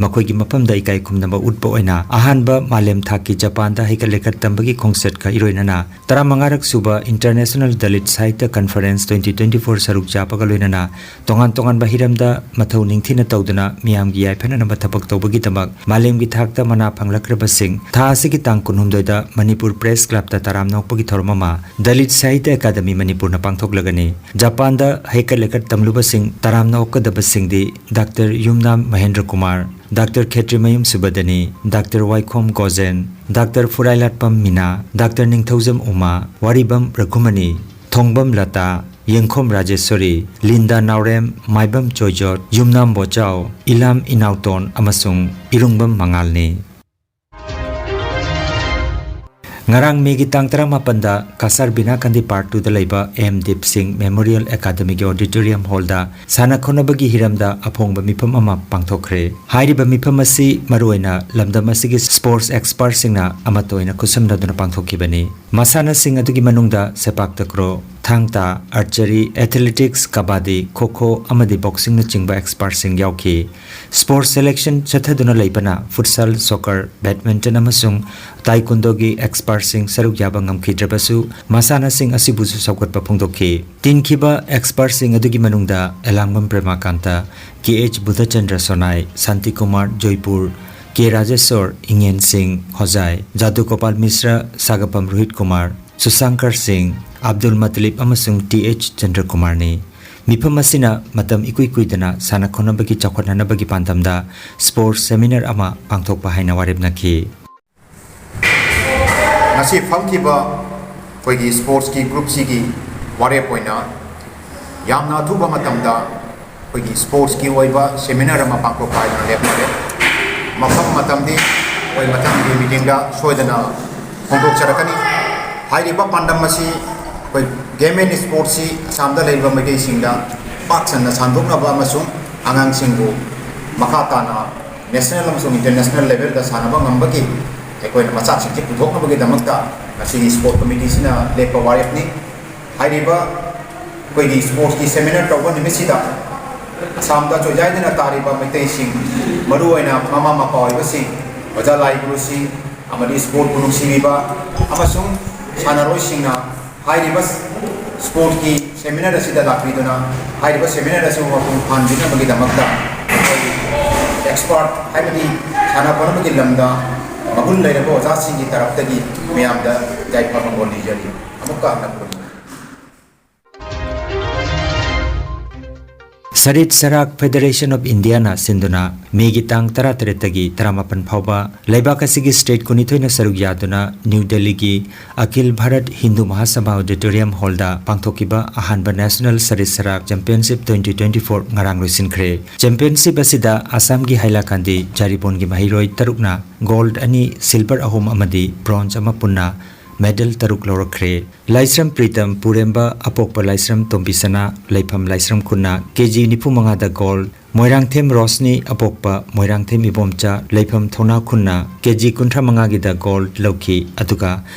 ꯃꯈꯣꯏꯒꯤ ꯃꯐꯝꯗ ꯏꯀꯥꯏ ꯈꯨꯝꯅꯕ ꯎꯠꯄ ꯑꯣꯏꯅ ꯑꯍꯥꯟꯕ ꯃꯥꯂꯦꯝ ꯊꯥꯛꯀꯤ ꯖꯄꯥꯟꯗ ꯍꯩꯀꯠ ꯂꯩꯀꯠ ꯇꯝꯕꯒꯤ ꯈꯣꯡꯆꯠꯀ ꯏꯔꯣꯏꯅꯅ ꯇꯔꯥꯃꯉꯥꯔꯛ ꯁꯨꯕ International Dalit Sahitya Conference twenty twenty four ꯁꯔꯨꯛ ꯌꯥꯕꯒ ꯂꯣꯏꯅꯅ ꯇꯣꯉꯥꯟ ꯇꯣꯉꯥꯟꯕ ꯍꯤꯔꯝꯗ ꯃꯊꯧ ꯅꯤꯡꯊꯤꯅ ꯇꯧꯗꯨꯅ ꯃꯤꯌꯥꯝꯒꯤ ꯌꯥꯏꯐꯅꯅꯕ ꯊꯕꯛ ꯇꯧꯕꯒꯤꯗꯃꯛ ꯃꯥꯂꯦꯝꯒꯤ ꯊꯥꯛꯇ ꯃꯅꯥ ꯐꯪꯂꯛꯈ꯭ꯔꯕꯁꯤꯡ ꯊꯥ ꯑꯁꯤꯒꯤ ꯇꯥꯡ ꯀꯨꯟꯍꯨꯝꯗꯣꯏꯗ ꯃꯅꯤꯄꯨꯔ ꯄ꯭ꯔꯦꯁ ꯀ꯭ꯂꯕꯇ ꯇꯔꯥꯝꯅ ꯑꯣꯛꯄꯒꯤ ꯊꯧꯔꯝ ꯑꯃ ꯗꯂꯤꯠ ꯁꯥꯍꯤꯇ꯭ꯌ ꯑꯦꯀꯥꯗꯃꯤ ꯃꯅꯤꯄꯨꯔꯅ ꯄꯥꯡꯊꯣꯛꯂꯒꯅꯤ꯫ ꯖꯄꯥꯟꯗ ꯍꯩꯀꯠ ꯂꯩꯀꯠ ꯇꯝꯂꯨꯕꯁꯤꯡ ꯇꯔꯥꯝꯅ ꯑꯣꯛꯀꯗꯕꯁꯤꯡꯗꯤ ꯗꯥꯛꯇꯔ ꯌꯨꯝꯅꯥꯝ ꯃꯍꯦꯟꯗ꯭ꯔ ꯀꯨꯃꯥꯔ, ꯗꯥꯛꯇꯔ ꯈꯦꯇ꯭ꯔꯤꯃꯌꯨꯝ ꯁꯨꯕꯗꯅꯤ, ꯗꯥꯛꯇꯔ ꯋꯥꯏꯈꯣꯝ ꯒꯣꯖꯦꯟ, ꯗꯥꯛꯇꯔ ꯐꯨꯔꯥꯏꯂꯥꯠꯄꯝ ꯃꯤꯅꯥ, ꯗꯥꯛꯇꯔ ꯅꯤꯡꯊꯧꯖꯝ ꯎꯃꯥ, ꯋꯥꯔꯤꯕꯝ ꯔꯘꯨꯃꯅꯤ, ꯊꯣꯡꯕꯝ ꯂꯇꯥ, ꯌꯦꯡꯈꯣꯝ ꯔꯥꯖꯦꯁ꯭ꯋꯔꯤ, ꯂꯤꯟꯗꯥ ꯅꯥꯎꯔꯦꯝ, ꯃꯥꯏꯕꯝ ꯆꯣꯏꯖꯣꯠ, ꯌꯨꯝꯅꯥꯝ ꯕꯣꯆꯥꯎ, ꯏꯂꯥꯝ ꯏꯅꯥꯎꯇꯣꯟ ꯑꯃꯁꯨꯡ ꯏꯔꯨꯡꯕꯝ ꯃꯉꯥꯜꯅꯤ꯫ ꯉꯔꯥꯡ ꯃꯦꯒꯤ ꯇꯥꯡ ꯇꯔꯥꯃꯥꯄꯟꯗ ꯀꯁꯥꯔ ꯕꯤꯅꯥꯀꯟꯗꯤ ꯄꯥꯔꯛ ꯇꯨꯗ ꯂꯩꯕ ꯑꯦꯝ ꯗꯤꯞ ꯁꯤꯡ ꯃꯦꯃꯣꯔꯤꯌꯦꯜ ꯑꯦꯀꯥꯗꯃꯤꯒꯤ ꯑꯣꯗꯤꯇꯣꯔꯤꯌꯝ ꯍꯣꯜꯗ ꯁꯥꯟꯅ ꯈꯣꯠꯅꯕꯒꯤ ꯍꯤꯔꯝꯗ ꯑꯐꯣꯡꯕ ꯃꯤꯐꯝ ꯑꯃ ꯄꯥꯡꯊꯣꯛꯈ꯭ꯔꯦ꯫ ꯍꯥꯏꯔꯤꯕ ꯃꯤꯐꯝ ꯑꯁꯤ ꯃꯔꯨꯑꯣꯏꯅ ꯂꯝꯗꯝ ꯑꯁꯤꯒꯤ ꯁ꯭ꯄꯣꯔꯠꯁ ꯑꯦꯛꯁꯄꯔꯠꯁꯤꯡꯅ ꯑꯃꯠꯇ ꯑꯣꯏꯅ ꯈꯨꯠꯁꯝꯅꯗꯨꯅ ꯄꯥꯡꯊꯣꯛꯈꯤꯕꯅꯤ꯫ ꯃꯁꯥꯟꯅꯁꯤꯡ ꯑꯗꯨꯒꯤ ꯃꯅꯨꯡꯗ ꯁꯦꯄꯥꯛ ꯇꯀ꯭ꯔꯣ, ꯊꯥꯡ ꯇꯥ, ꯑꯥꯔꯆꯔꯤ, ꯑꯦꯊꯂꯦꯇꯤꯛꯁ, ꯀꯕꯥꯗꯤ, ꯈꯣ ꯈꯣ ꯑꯃꯗꯤ ꯕꯣꯛꯁꯤꯡꯅꯆꯤꯡꯕ ꯑꯦꯛꯁꯄꯔꯠꯁꯤꯡ ꯌꯥꯎꯈꯤ꯫ ꯁ꯭ꯄꯣꯔꯠꯁ ꯁꯦꯂꯦꯛꯁꯟ ꯆꯠꯊꯗꯨꯅ ꯂꯩꯕꯅ ꯐꯨꯠꯁꯥꯜ, ꯁꯣꯀꯔ, ꯕꯦꯗꯃꯤꯟꯇꯟ ꯑꯃꯁꯨꯡ ꯇꯥꯏꯀꯨꯟꯗꯣꯒꯤ ꯑꯦꯛꯁꯄꯔꯠꯁꯤꯡ ꯁꯔꯨꯛ ꯌꯥꯕ ꯉꯝꯈꯤꯗ꯭ꯔꯕꯁꯨ ꯃꯁꯥꯟꯅꯁꯤꯡ ꯑꯁꯤꯕꯨꯁꯨ ꯁꯧꯒꯠꯄ ꯐꯣꯡꯗꯣꯛꯈꯤ꯫ ꯇꯤꯟꯈꯤꯕ ꯑꯦꯛꯁꯄꯔꯠꯁꯤꯡ ꯑꯗꯨꯒꯤ ꯃꯅꯨꯡꯗ ꯑꯦꯂꯥꯡꯕꯝ ꯄ꯭ꯔꯦꯃꯥꯀꯥꯟꯇ, ꯀꯦ ꯑꯩꯆ ꯕꯨꯙꯆꯟꯗ꯭ꯔ ꯁꯣꯅꯥꯏ, ꯁꯥꯟꯇꯤꯀꯨꯃꯥꯔ ꯖꯣꯏꯄꯨꯔ, ꯀꯦ ꯔꯥꯖꯦꯁꯣꯔ, ꯏꯉꯦꯟ ꯁꯤꯡ ꯍꯣꯖꯥꯏ, ꯖꯥꯗꯨ ꯒꯣꯄꯥꯜ ꯃꯤꯁ꯭ꯔ, ꯁꯥꯒꯄꯝ ꯔꯣꯍꯤꯠ ꯀꯨꯃꯥꯔ, ꯁꯨꯁꯥꯡꯀꯔ ꯁꯤꯡ, ꯑꯕꯗꯨꯜ ꯃꯇꯂꯤꯕ ꯑꯃꯁꯨꯡ ꯇꯤ ꯑꯩꯆ ꯆꯟꯗ꯭ꯔꯀꯨꯃꯥꯔꯅꯤ꯫ ꯃꯤꯐꯝ ꯑꯁꯤꯅ ꯃꯇꯝ ꯏꯀꯨꯏ ꯀꯨꯏꯗꯅ ꯁꯥꯟꯅ ꯈꯣꯠꯅꯕꯒꯤ ꯆꯥꯎꯈꯠꯅꯅꯕꯒꯤ ꯄꯥꯟꯗꯝꯗ ꯁ꯭ꯄꯣꯔꯠꯁ ꯁꯦꯃꯤꯅꯥꯔ ꯑꯃ ꯄꯥꯡꯊꯣꯛꯄ ꯍꯥꯏꯅ ꯋꯥꯔꯦꯞꯅꯈꯤ꯫ ꯉꯁꯤ ꯐꯝꯈꯤꯕ ꯑꯩꯈꯣꯏꯒꯤ ꯁ꯭ꯄꯣꯔꯠꯁꯀꯤ ꯒ꯭ꯔꯨꯞꯁꯤꯒꯤ ꯋꯥꯔꯦꯞ ꯑꯣꯏꯅ ꯌꯥꯝꯅ ꯑꯊꯨꯕ ꯃꯇꯝꯗ ꯑꯩꯈꯣꯏꯒꯤ ꯁ꯭ꯄꯣꯔꯠꯁꯀꯤ ꯑꯣꯏꯕ ꯁꯦꯃꯤꯅꯥꯔ ꯑꯃ ꯄꯥꯡꯊꯣꯛꯄ ꯍꯥꯏꯗꯨꯅ ꯂꯦꯞꯅꯔꯦ꯫ ꯃꯐꯝ ꯃꯇꯝꯗꯤ ꯑꯩꯈꯣꯏ ꯃꯊꯪꯒꯤ ꯃꯤꯇꯤꯡꯗ ꯁꯣꯏꯗꯅ ꯐꯣꯡꯗꯣꯛꯆꯔꯛꯀꯅꯤ꯫ ꯍꯥꯏꯔꯤꯕ ꯄꯥꯟꯗꯝ ꯑꯁꯤ ꯑꯩꯈꯣꯏ ꯒꯦꯝ ꯑꯦꯟ ꯁ꯭ꯄꯣꯔꯠꯁꯤ ꯑꯁꯥꯝꯗ ꯂꯩꯔꯤꯕ ꯃꯥꯏꯀꯩꯁꯤꯡꯗ ꯄꯥꯛ ꯁꯟꯅ ꯁꯟꯗꯣꯛꯅꯕ ꯑꯃꯁꯨꯡ ꯑꯉꯥꯡꯁꯤꯡꯕꯨ ꯃꯈꯥ ꯇꯥꯅ ꯅꯦꯁꯅꯦꯜ ꯑꯃꯁꯨꯡ ꯏꯟꯇꯔꯅꯦꯁꯅꯦꯜ ꯂꯦꯚꯦꯜꯗ ꯁꯥꯟꯅꯕ ꯉꯝꯕꯒꯤ ꯑꯩꯈꯣꯏꯅ ꯃꯆꯥꯛꯁꯤꯡꯁꯦ ꯄꯨꯊꯣꯛꯅꯕꯒꯤꯗꯃꯛꯇ ꯉꯁꯤꯒꯤ ꯁ꯭ꯄꯣꯔꯠ ꯀꯃꯤꯇꯤꯁꯤꯅ ꯂꯦꯞꯄ ꯋꯥꯔꯦꯞꯅꯤ꯫ ꯍꯥꯏꯔꯤꯕ ꯑꯩꯈꯣꯏꯒꯤ ꯁ꯭ꯄꯣꯔꯠꯁꯀꯤ ꯁꯦꯃꯤꯅꯥꯔ ꯇꯧꯕ ꯅꯨꯃꯤꯠꯁꯤꯗ ꯑꯁꯥꯝꯗ ꯆꯣꯏꯖꯥꯏꯗꯨꯅ ꯇꯥꯔꯤꯕ ꯃꯩꯇꯩꯁꯤꯡ, ꯃꯔꯨꯑꯣꯏꯅ ꯃꯃꯥ ꯃꯄꯥ ꯑꯣꯏꯕꯁꯤꯡ, ꯑꯣꯖꯥ ꯂꯥꯏ ꯒꯨꯔꯨꯁꯤꯡ ꯑꯃꯗꯤ ꯁ꯭ꯄꯣꯔꯠꯄꯨ ꯅꯨꯡꯁꯤꯕꯤꯕ ꯑꯃꯁꯨꯡ ꯁꯥꯟꯅꯔꯣꯏꯁꯤꯡꯅ ꯍꯥꯏꯔꯤꯕ ꯁ꯭ꯄꯣꯔꯠꯀꯤ ꯁꯦꯃꯤꯅꯥꯔ ꯑꯁꯤꯗ ꯂꯥꯛꯄꯤꯗꯨꯅ ꯍꯥꯏꯔꯤꯕ ꯁꯦꯃꯤꯅꯥꯔ ꯑꯁꯤꯕꯨ ꯃꯄꯨꯡ ꯐꯥꯍꯟꯕꯤꯅꯕꯒꯤꯗꯃꯛꯇ ꯑꯩꯈꯣꯏꯒꯤ ꯑꯦꯛꯁꯄꯥꯔꯠ ꯍꯥꯏꯕꯗꯤ ꯁꯥꯟꯅ ꯈꯣꯠꯅꯕꯒꯤ ꯂꯝꯗ ꯃꯒꯨꯟ ꯂꯩꯔꯕ ꯑꯣꯖꯥꯁꯤꯡꯒꯤ ꯇꯔꯞꯇꯒꯤ ꯃꯌꯥꯝꯗ ꯌꯥꯏꯐ ꯃꯪꯒꯣꯜ ꯅꯤꯖꯔꯤ꯫ ꯑꯃꯨꯛꯀ ꯍꯟꯅ ꯈꯨꯔꯨꯝꯖꯔꯤ꯫ ꯁꯔꯤꯠ ꯁꯔꯥꯛ ꯐꯦꯗꯔꯦꯁꯟ ꯑꯣꯐ ꯏꯟꯗꯤꯌꯥꯅ ꯁꯤꯟꯗꯨꯅ ꯃꯦꯒꯤ ꯇꯥꯡ ꯇꯔꯥꯇꯔꯦꯠꯇꯒꯤ ꯇꯔꯥꯃꯥꯄꯟ ꯐꯥꯎꯕ ꯂꯩꯕꯥꯛ ꯑꯁꯤꯒꯤ ꯁ꯭ꯇꯦꯠ ꯀꯨꯟꯅꯤꯊꯣꯏꯅ ꯁꯔꯨꯛ ꯌꯥꯗꯨꯅ ꯅ꯭ꯌꯨ ꯗꯦꯜꯂꯤꯒꯤ ꯑꯈꯤꯜ ꯚꯥꯔꯠ ꯍꯤꯟꯗꯨ ꯃꯍꯥꯁꯚꯥ ꯑꯣꯗꯤꯇꯣꯔꯤꯌꯝ ꯍꯣꯜꯗ ꯄꯥꯡꯊꯣꯛꯈꯤꯕ ꯑꯍꯥꯟꯕ ꯅꯦꯁꯅꯦꯜ ꯁꯔꯤꯠ ꯁꯔꯥꯛ ꯆꯦꯝꯄꯤꯌꯟꯁꯤꯞ ꯇ꯭ꯋꯦꯟꯇꯤ ꯇ꯭ꯋꯦꯟꯇꯤ ꯐꯣꯔ ꯉꯔꯥꯡ ꯂꯣꯏꯁꯤꯟꯈ꯭ꯔꯦ꯫ ꯆꯦꯝꯄꯤꯌꯟꯁꯤꯞ ꯑꯁꯤꯗ ꯑꯁꯥꯝꯒꯤ ꯍꯥꯏꯂꯥꯀꯥꯟꯗꯤ ꯖꯥꯔꯤꯕꯣꯟꯒꯤ ꯃꯍꯩꯔꯣꯏ ꯇꯔꯨꯛꯅ ꯒꯣꯜꯗ ꯑꯅꯤ, ꯁꯤꯜꯚꯔ ꯑꯍꯨꯝ ꯑꯃꯗꯤ ꯕ꯭ꯔꯣꯟꯖ ꯑꯃ ꯄꯨꯟꯅ ꯃꯦꯗꯜ ꯇꯔꯨꯛ ꯂꯧꯔꯛꯈ꯭ꯔꯦ꯫ ꯂꯥꯏꯁ꯭ꯔꯝ ꯄ꯭ꯔꯤꯇꯝ ꯄꯨꯔꯦꯝꯕ ꯑꯄꯣꯛꯄ ꯂꯥꯏꯁ꯭ꯔꯝ ꯇꯣꯝꯕꯤꯁꯅꯥ ꯂꯩꯐꯝ ꯂꯥꯏꯁ꯭ꯔꯝ ꯈꯨꯟꯅ ꯀꯦꯖꯤ ꯅꯤꯐꯨ ꯃꯉꯥꯗ ꯒꯣꯜꯗ, ꯃꯣꯏꯔꯥꯡꯊꯦꯝ ꯔꯣꯁꯅꯤ ꯑꯄꯣꯛꯄ ꯃꯣꯏꯔꯥꯡꯊꯦꯝ ꯏꯕꯣꯝꯆꯥ ꯂꯩꯐꯝ ꯊꯧꯅꯥ ꯈꯨꯟꯅ ꯀꯦꯖꯤ ꯀꯨꯟꯊ꯭ꯔꯥ ꯃꯉꯥꯒꯤꯗ ꯒꯣꯜꯗ ꯂꯧꯈꯤ꯫ ꯑꯗꯨꯒ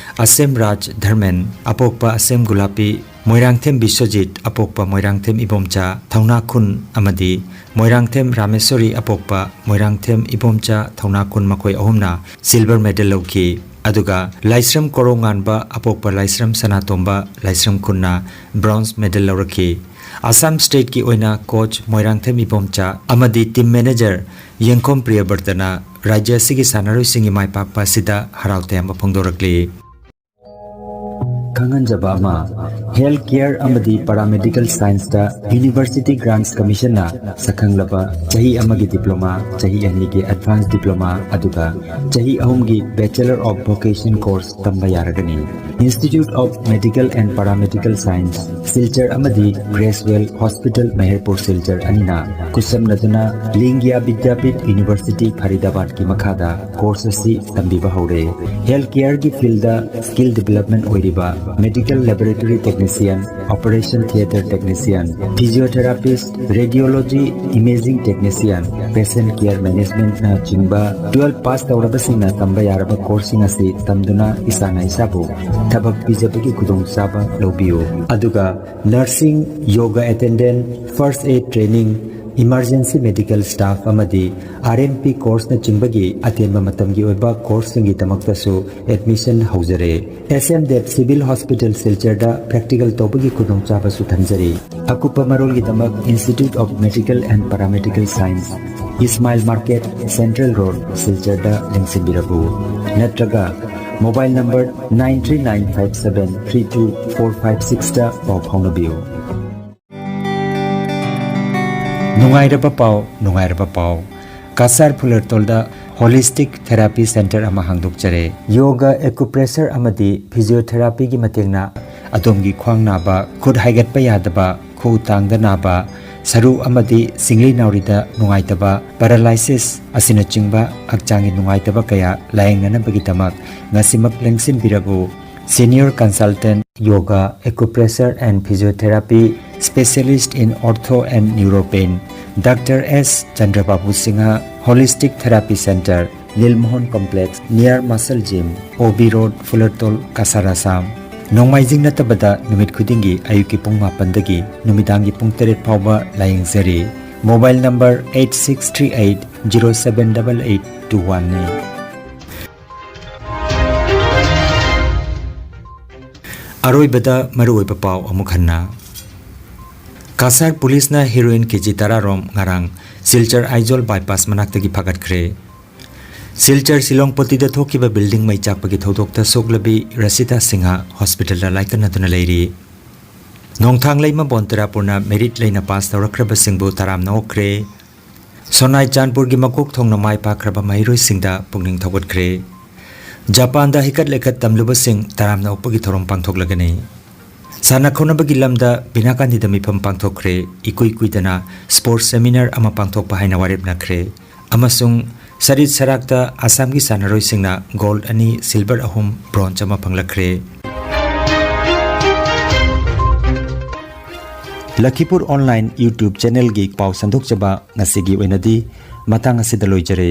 ꯑꯁꯦꯝ ꯔꯥꯖ ꯙꯔꯃꯦꯟ ꯑꯄꯣꯛꯄ ꯑꯁꯦꯝ ꯒꯨꯂꯥꯄꯤ ꯃꯣꯏꯔꯥꯡꯊꯦꯝ ꯕꯤꯁ꯭ꯋꯖꯤꯠ ꯑꯄꯣꯛꯄ ꯃꯣꯏꯔꯥꯡꯊꯦꯝ ꯏꯕꯣꯝꯆꯥ ꯊꯧꯅꯥ ꯈꯨꯟ ꯑꯃꯗꯤ ꯃꯣꯏꯔꯥꯡꯊꯦꯝ ꯔꯥꯃꯦꯁꯣꯔꯤ ꯑꯄꯣꯛꯄ ꯃꯣꯏꯔꯥꯡꯊꯦꯝ ꯏꯕꯣꯝꯆꯥ ꯊꯧꯅꯥ ꯈꯨꯟ ꯃꯈꯣꯏ ꯑꯍꯨꯝꯅ ꯁꯤꯜꯚꯔ ꯃꯦꯗꯜ ꯂꯧꯈꯤ꯫ ꯑꯗꯨꯒ ꯂꯥꯏꯁ꯭ꯔꯝ ꯀꯣꯔꯧꯉꯥꯟꯕ ꯑꯄꯣꯛꯄ ꯂꯥꯏꯁ꯭ꯔꯝ ꯁꯅꯥꯇꯣꯝꯕ ꯂꯥꯏꯁ꯭ꯔꯝ ꯈꯨꯟꯅ ꯕ꯭ꯔꯣꯟꯖ ꯃꯦꯗꯜ ꯂꯧꯔꯛꯈꯤ꯫ ꯑꯁꯥꯝ ꯁ꯭ꯇꯦꯠꯀꯤ ꯑꯣꯏꯅ ꯀꯣꯆ ꯃꯣꯏꯔꯥꯡꯊꯦꯝ ꯏꯕꯣꯝꯆꯥ ꯑꯃꯗꯤ ꯇꯤꯝ ꯃꯦꯅꯦꯖꯔ ꯌꯦꯡꯈꯣꯝ ꯄ꯭ꯔꯤꯌꯕꯔꯇꯅ ꯔꯥꯖ꯭ꯌ ꯑꯁꯤꯒꯤ ꯁꯥꯟꯅꯔꯣꯏꯁꯤꯡꯒꯤ ꯃꯥꯏ ꯄꯥꯛꯄ ꯑꯁꯤꯗ ꯍꯔꯥꯎ ꯇꯌꯥꯝꯕ ꯐꯣꯡꯗꯣꯔꯛꯂꯤ꯫ ꯈꯪꯍꯟꯖꯕ ꯑꯃ, ꯍꯦꯜꯊ ꯀꯦꯌꯔ ꯑꯃꯗꯤ ꯄꯦꯔꯥꯃꯦꯗꯤꯀꯦꯜ ꯁꯥꯏꯟꯁꯇ ꯌꯨꯅꯤꯚꯔꯁꯤꯇꯤ ꯒ꯭ꯔꯥꯟꯠꯁ ꯀꯃꯤꯁꯟꯅ ꯁꯛꯈꯪꯂꯕ ꯆꯍꯤ ꯑꯃꯒꯤ ꯗꯤꯄ꯭ꯂꯣꯃꯥ, ꯆꯍꯤ ꯑꯅꯤꯒꯤ ꯑꯦꯗꯚꯥꯟꯁ ꯗꯤꯄ꯭ꯂꯣꯃꯥ, ꯑꯗꯨꯒ ꯆꯍꯤ ꯑꯍꯨꯝꯒꯤ ꯕꯦꯆꯦꯂꯔ ꯑꯣꯐ ꯚꯣꯀꯦꯁꯟ ꯀꯣꯔꯁ ꯇꯝꯕ ꯌꯥꯔꯒꯅꯤ꯫ Institute of medical and paramedical science, Silchar ꯑꯃꯗꯤ ꯒ꯭ꯔꯦꯁꯋꯦꯜ ꯍꯣꯁꯄꯤꯇꯥꯜ ꯃꯦꯍꯔꯄꯨꯔ ꯁꯤꯜꯆꯔ ꯑꯅꯤꯅ ꯈꯨꯠꯁꯝꯅꯗꯨꯅ ꯂꯤꯡꯒꯤꯌꯥ ꯕꯤꯗ꯭ꯌꯥꯄꯤꯊ ꯌꯨꯅꯤꯚꯔꯁꯤꯇꯤ ꯐꯔꯤꯗꯥꯕꯥꯗꯀꯤ ꯃꯈꯥꯗ ꯀꯣꯔꯁ ꯑꯁꯤ ꯇꯝꯕꯤꯕ ꯍꯧꯔꯦ꯫ ꯍꯦꯜꯊ ꯀꯦꯌꯔꯒꯤ ꯐꯤꯜꯗ ꯁ꯭ꯀꯤꯜ ꯗꯤꯕꯦꯂꯞꯃꯦꯟꯠ ꯑꯣꯏꯔꯤꯕ medical laboratory technician, operation theatre technician, physiotherapist, radiology, imaging technician, patient care managementꯅ ꯆꯤꯡꯕ twelve pass ꯇꯧꯔꯕꯁꯤꯡꯅ ꯇꯝꯕ ꯌꯥꯔꯕ courseꯁꯤꯡ ꯑꯁꯤ ꯇꯝꯗꯨꯅ ꯏꯁꯥꯅ ꯏꯁꯥꯕꯨ ꯊꯕꯛ ꯄꯤꯖꯕꯒꯤ ꯈꯨꯗꯣꯡꯆꯥꯕ ꯂꯧꯕꯤꯌꯨ꯫ ꯑꯗꯨꯒ nursing, yoga attendant, first aid training, emergency medical staff ꯑꯃꯗꯤ R M P courseꯅꯆꯤꯡꯕꯒꯤ ꯑꯇꯦꯟꯕ ꯃꯇꯝꯒꯤ ꯑꯣꯏꯕ courseꯁꯤꯡꯒꯤꯗꯃꯛꯇꯁꯨ admission ꯍꯧꯖꯔꯦ꯫ S M Dev Civil Hospital ꯁꯤꯜꯆꯔꯗ practical ꯇꯧꯕꯒꯤ ꯈꯨꯗꯣꯡꯆꯥꯕꯁꯨ ꯊꯝꯖꯔꯤ꯫ ꯑꯀꯨꯞꯄ ꯃꯔꯣꯜꯒꯤꯗꯃꯛ Institute of Medical and Paramedical Science, Ismail Market, Central Road, ꯁꯤꯜꯆꯔꯗ ꯂꯦꯡꯁꯤꯟꯕꯤꯔꯛꯎ꯫ ꯅꯠꯇ꯭ꯔꯒ mobile number nine three nine five seven three two four five sixꯇ ꯄꯥꯎ ꯐꯥꯎꯅꯕꯤꯌꯨ꯫ ꯅꯨꯡꯉꯥꯏꯔꯕ ꯄꯥꯎ, ꯅꯨꯡꯉꯥꯏꯔꯕ ꯄꯥꯎ꯫ ꯀꯁꯥꯔ ꯐꯨꯂꯔꯇꯣꯜꯗ Holistic Therapy Center ꯑꯃ ꯍꯥꯡꯗꯣꯛꯆꯔꯦ꯫ Yoga, acupressure ꯑꯃꯗꯤ physiotherapyꯒꯤ ꯃꯇꯦꯡꯅ ꯑꯗꯣꯝꯒꯤ ꯈ꯭ꯋꯥꯡ ꯅꯥꯕ, ꯈꯨꯠ ꯍꯥꯏꯒꯠꯄ ꯌꯥꯗꯕ, ꯈꯨꯎ ꯇꯥꯡꯗ ꯅꯥꯕ, ꯁꯔꯨ ꯑꯃꯗꯤ ꯁꯤꯡꯂꯤ ꯅꯥꯎꯔꯤꯗ ꯅꯨꯡꯉꯥꯏꯇꯕ, paralysis ꯑꯁꯤꯅꯆꯤꯡꯕ ꯍꯛꯆꯥꯡꯒꯤ ꯅꯨꯡꯉꯥꯏꯇꯕ ꯀꯌꯥ ꯂꯥꯌꯦꯡꯅꯅꯕꯒꯤꯗꯃꯛ ꯉꯁꯤꯃꯛ ꯂꯦꯡꯁꯤꯟꯕꯤꯔꯛꯎ꯫ Senior Consultant, Yoga, Acupressure and Physiotherapy, Specialist in Ortho and Neuropain, Doctor S Chandrababu Singha, Holistic Therapy Center, Lilmohon Complex, near Muscle Gym, O B Road, Fulartol, Kasar, Assam. ꯅꯣꯡꯃꯥꯏꯖꯤꯡ ꯅꯠꯇꯕꯗ ꯅꯨꯃꯤꯠ ꯈꯨꯗꯤꯡꯒꯤ ꯑꯌꯨꯛꯀꯤ ꯄꯨꯡ ꯃꯥꯄꯟꯗꯒꯤ ꯅꯨꯃꯤꯗꯥꯡꯒꯤ ꯄꯨꯡ ꯇꯔꯦꯠ ꯐꯥꯎꯕ ꯂꯥꯌꯦꯡꯖꯔꯤ꯫ Mobile number eight six three eight zero seven double eight two one ꯅꯤ꯫ ꯑꯔꯣꯏꯕꯗ ꯃꯔꯨꯑꯣꯏꯕ ꯄꯥꯎ ꯑꯃꯨꯛ ꯍꯟꯅ꯫ ꯀꯁꯥꯔ ꯄꯨꯂꯤꯁꯅ heroin ꯀꯦꯖꯤ ꯇꯔꯥ ꯔꯣꯝ ꯉꯔꯥꯡ ꯁꯤꯜꯆꯔ ꯑꯥꯏꯖꯣꯜ bypass ꯃꯅꯥꯛꯇꯒꯤ ꯐꯥꯒꯠꯈ꯭ꯔꯦ꯫ ꯁꯤꯜꯆꯔ ꯁꯤꯂꯣꯡ ꯄꯣꯇꯤꯗ ꯊꯣꯛꯈꯤꯕ building ꯃꯩ ꯆꯥꯛꯄꯒꯤ ꯊꯧꯗꯣꯛꯇ ꯁꯣꯛꯂꯕꯤ ꯔꯁꯤꯗꯥ ꯁꯤꯡꯍ hospitalꯗ ꯂꯥꯏꯀꯠꯅꯗꯨꯅ ꯂꯩꯔꯤ꯫ ꯅꯣꯡꯊꯥꯡ ꯂꯩꯃ ꯕꯣꯟꯇꯔꯥꯄꯨꯔꯅ merit ꯂꯩꯅ pass ꯇꯧꯔꯛꯈ꯭ꯔꯕꯁꯤꯡꯕꯨ ꯇꯔꯥꯝꯅ ꯑꯣꯛꯈ꯭ꯔꯦ꯫ ꯁꯣꯅꯥꯏ ꯆꯥꯟꯄꯨꯔꯒꯤ ꯃꯀꯣꯛ ꯊꯣꯡꯅ ꯃꯥꯏ ꯄꯥꯛꯈ꯭ꯔꯕ ꯃꯍꯩꯔꯣꯏꯁꯤꯡꯗ ꯄꯨꯛꯅꯤꯡ ꯊꯧꯒꯠꯈ꯭ꯔꯦ꯫ ꯖꯄꯥꯟꯗ ꯍꯩꯀꯠ ꯂꯩꯀꯠ ꯇꯝꯂꯨꯕꯁꯤꯡ ꯇꯔꯥꯝꯅ ꯑꯣꯛꯄꯒꯤ ꯊꯧꯔꯝ ꯄꯥꯡꯊꯣꯛꯂꯒꯅꯤ꯫ ꯁꯥꯟꯅ ꯈꯣꯠꯅꯕꯒꯤ ꯂꯝꯗ ꯕꯤꯅꯥꯀꯥꯟꯗꯤꯗ ꯃꯤꯐꯝ ꯄꯥꯡꯊꯣꯛꯈ꯭ꯔꯦ꯫ ꯏꯀꯨꯏ ꯀꯨꯏꯗꯅ sports seminar ꯑꯃ ꯄꯥꯡꯊꯣꯛꯄ ꯍꯥꯏꯅ ꯋꯥꯔꯦꯞꯅꯈ꯭ꯔꯦ꯫ ꯑꯃꯁꯨꯡ ꯁꯔꯤꯠ ꯁꯔꯥꯛꯇ ꯑꯁꯥꯝꯒꯤ ꯁꯥꯟꯅꯔꯣꯏꯁꯤꯡꯅ gold ꯑꯅꯤ, silver ꯑꯍꯨꯝ, bronze ꯑꯃ ꯐꯪꯂꯛꯈ꯭ꯔꯦ꯫ ꯂꯈꯤꯄꯨꯔ ꯑꯣꯟꯂꯥꯏꯟ YouTube ꯆꯦꯅꯦꯜꯒꯤ ꯄꯥꯎ ꯁꯟꯗꯣꯛꯆꯕ ꯉꯁꯤꯒꯤ ꯑꯣꯏꯅꯗꯤ ꯃꯇꯥꯡ ꯑꯁꯤꯗ ꯂꯣꯏꯖꯔꯦ꯫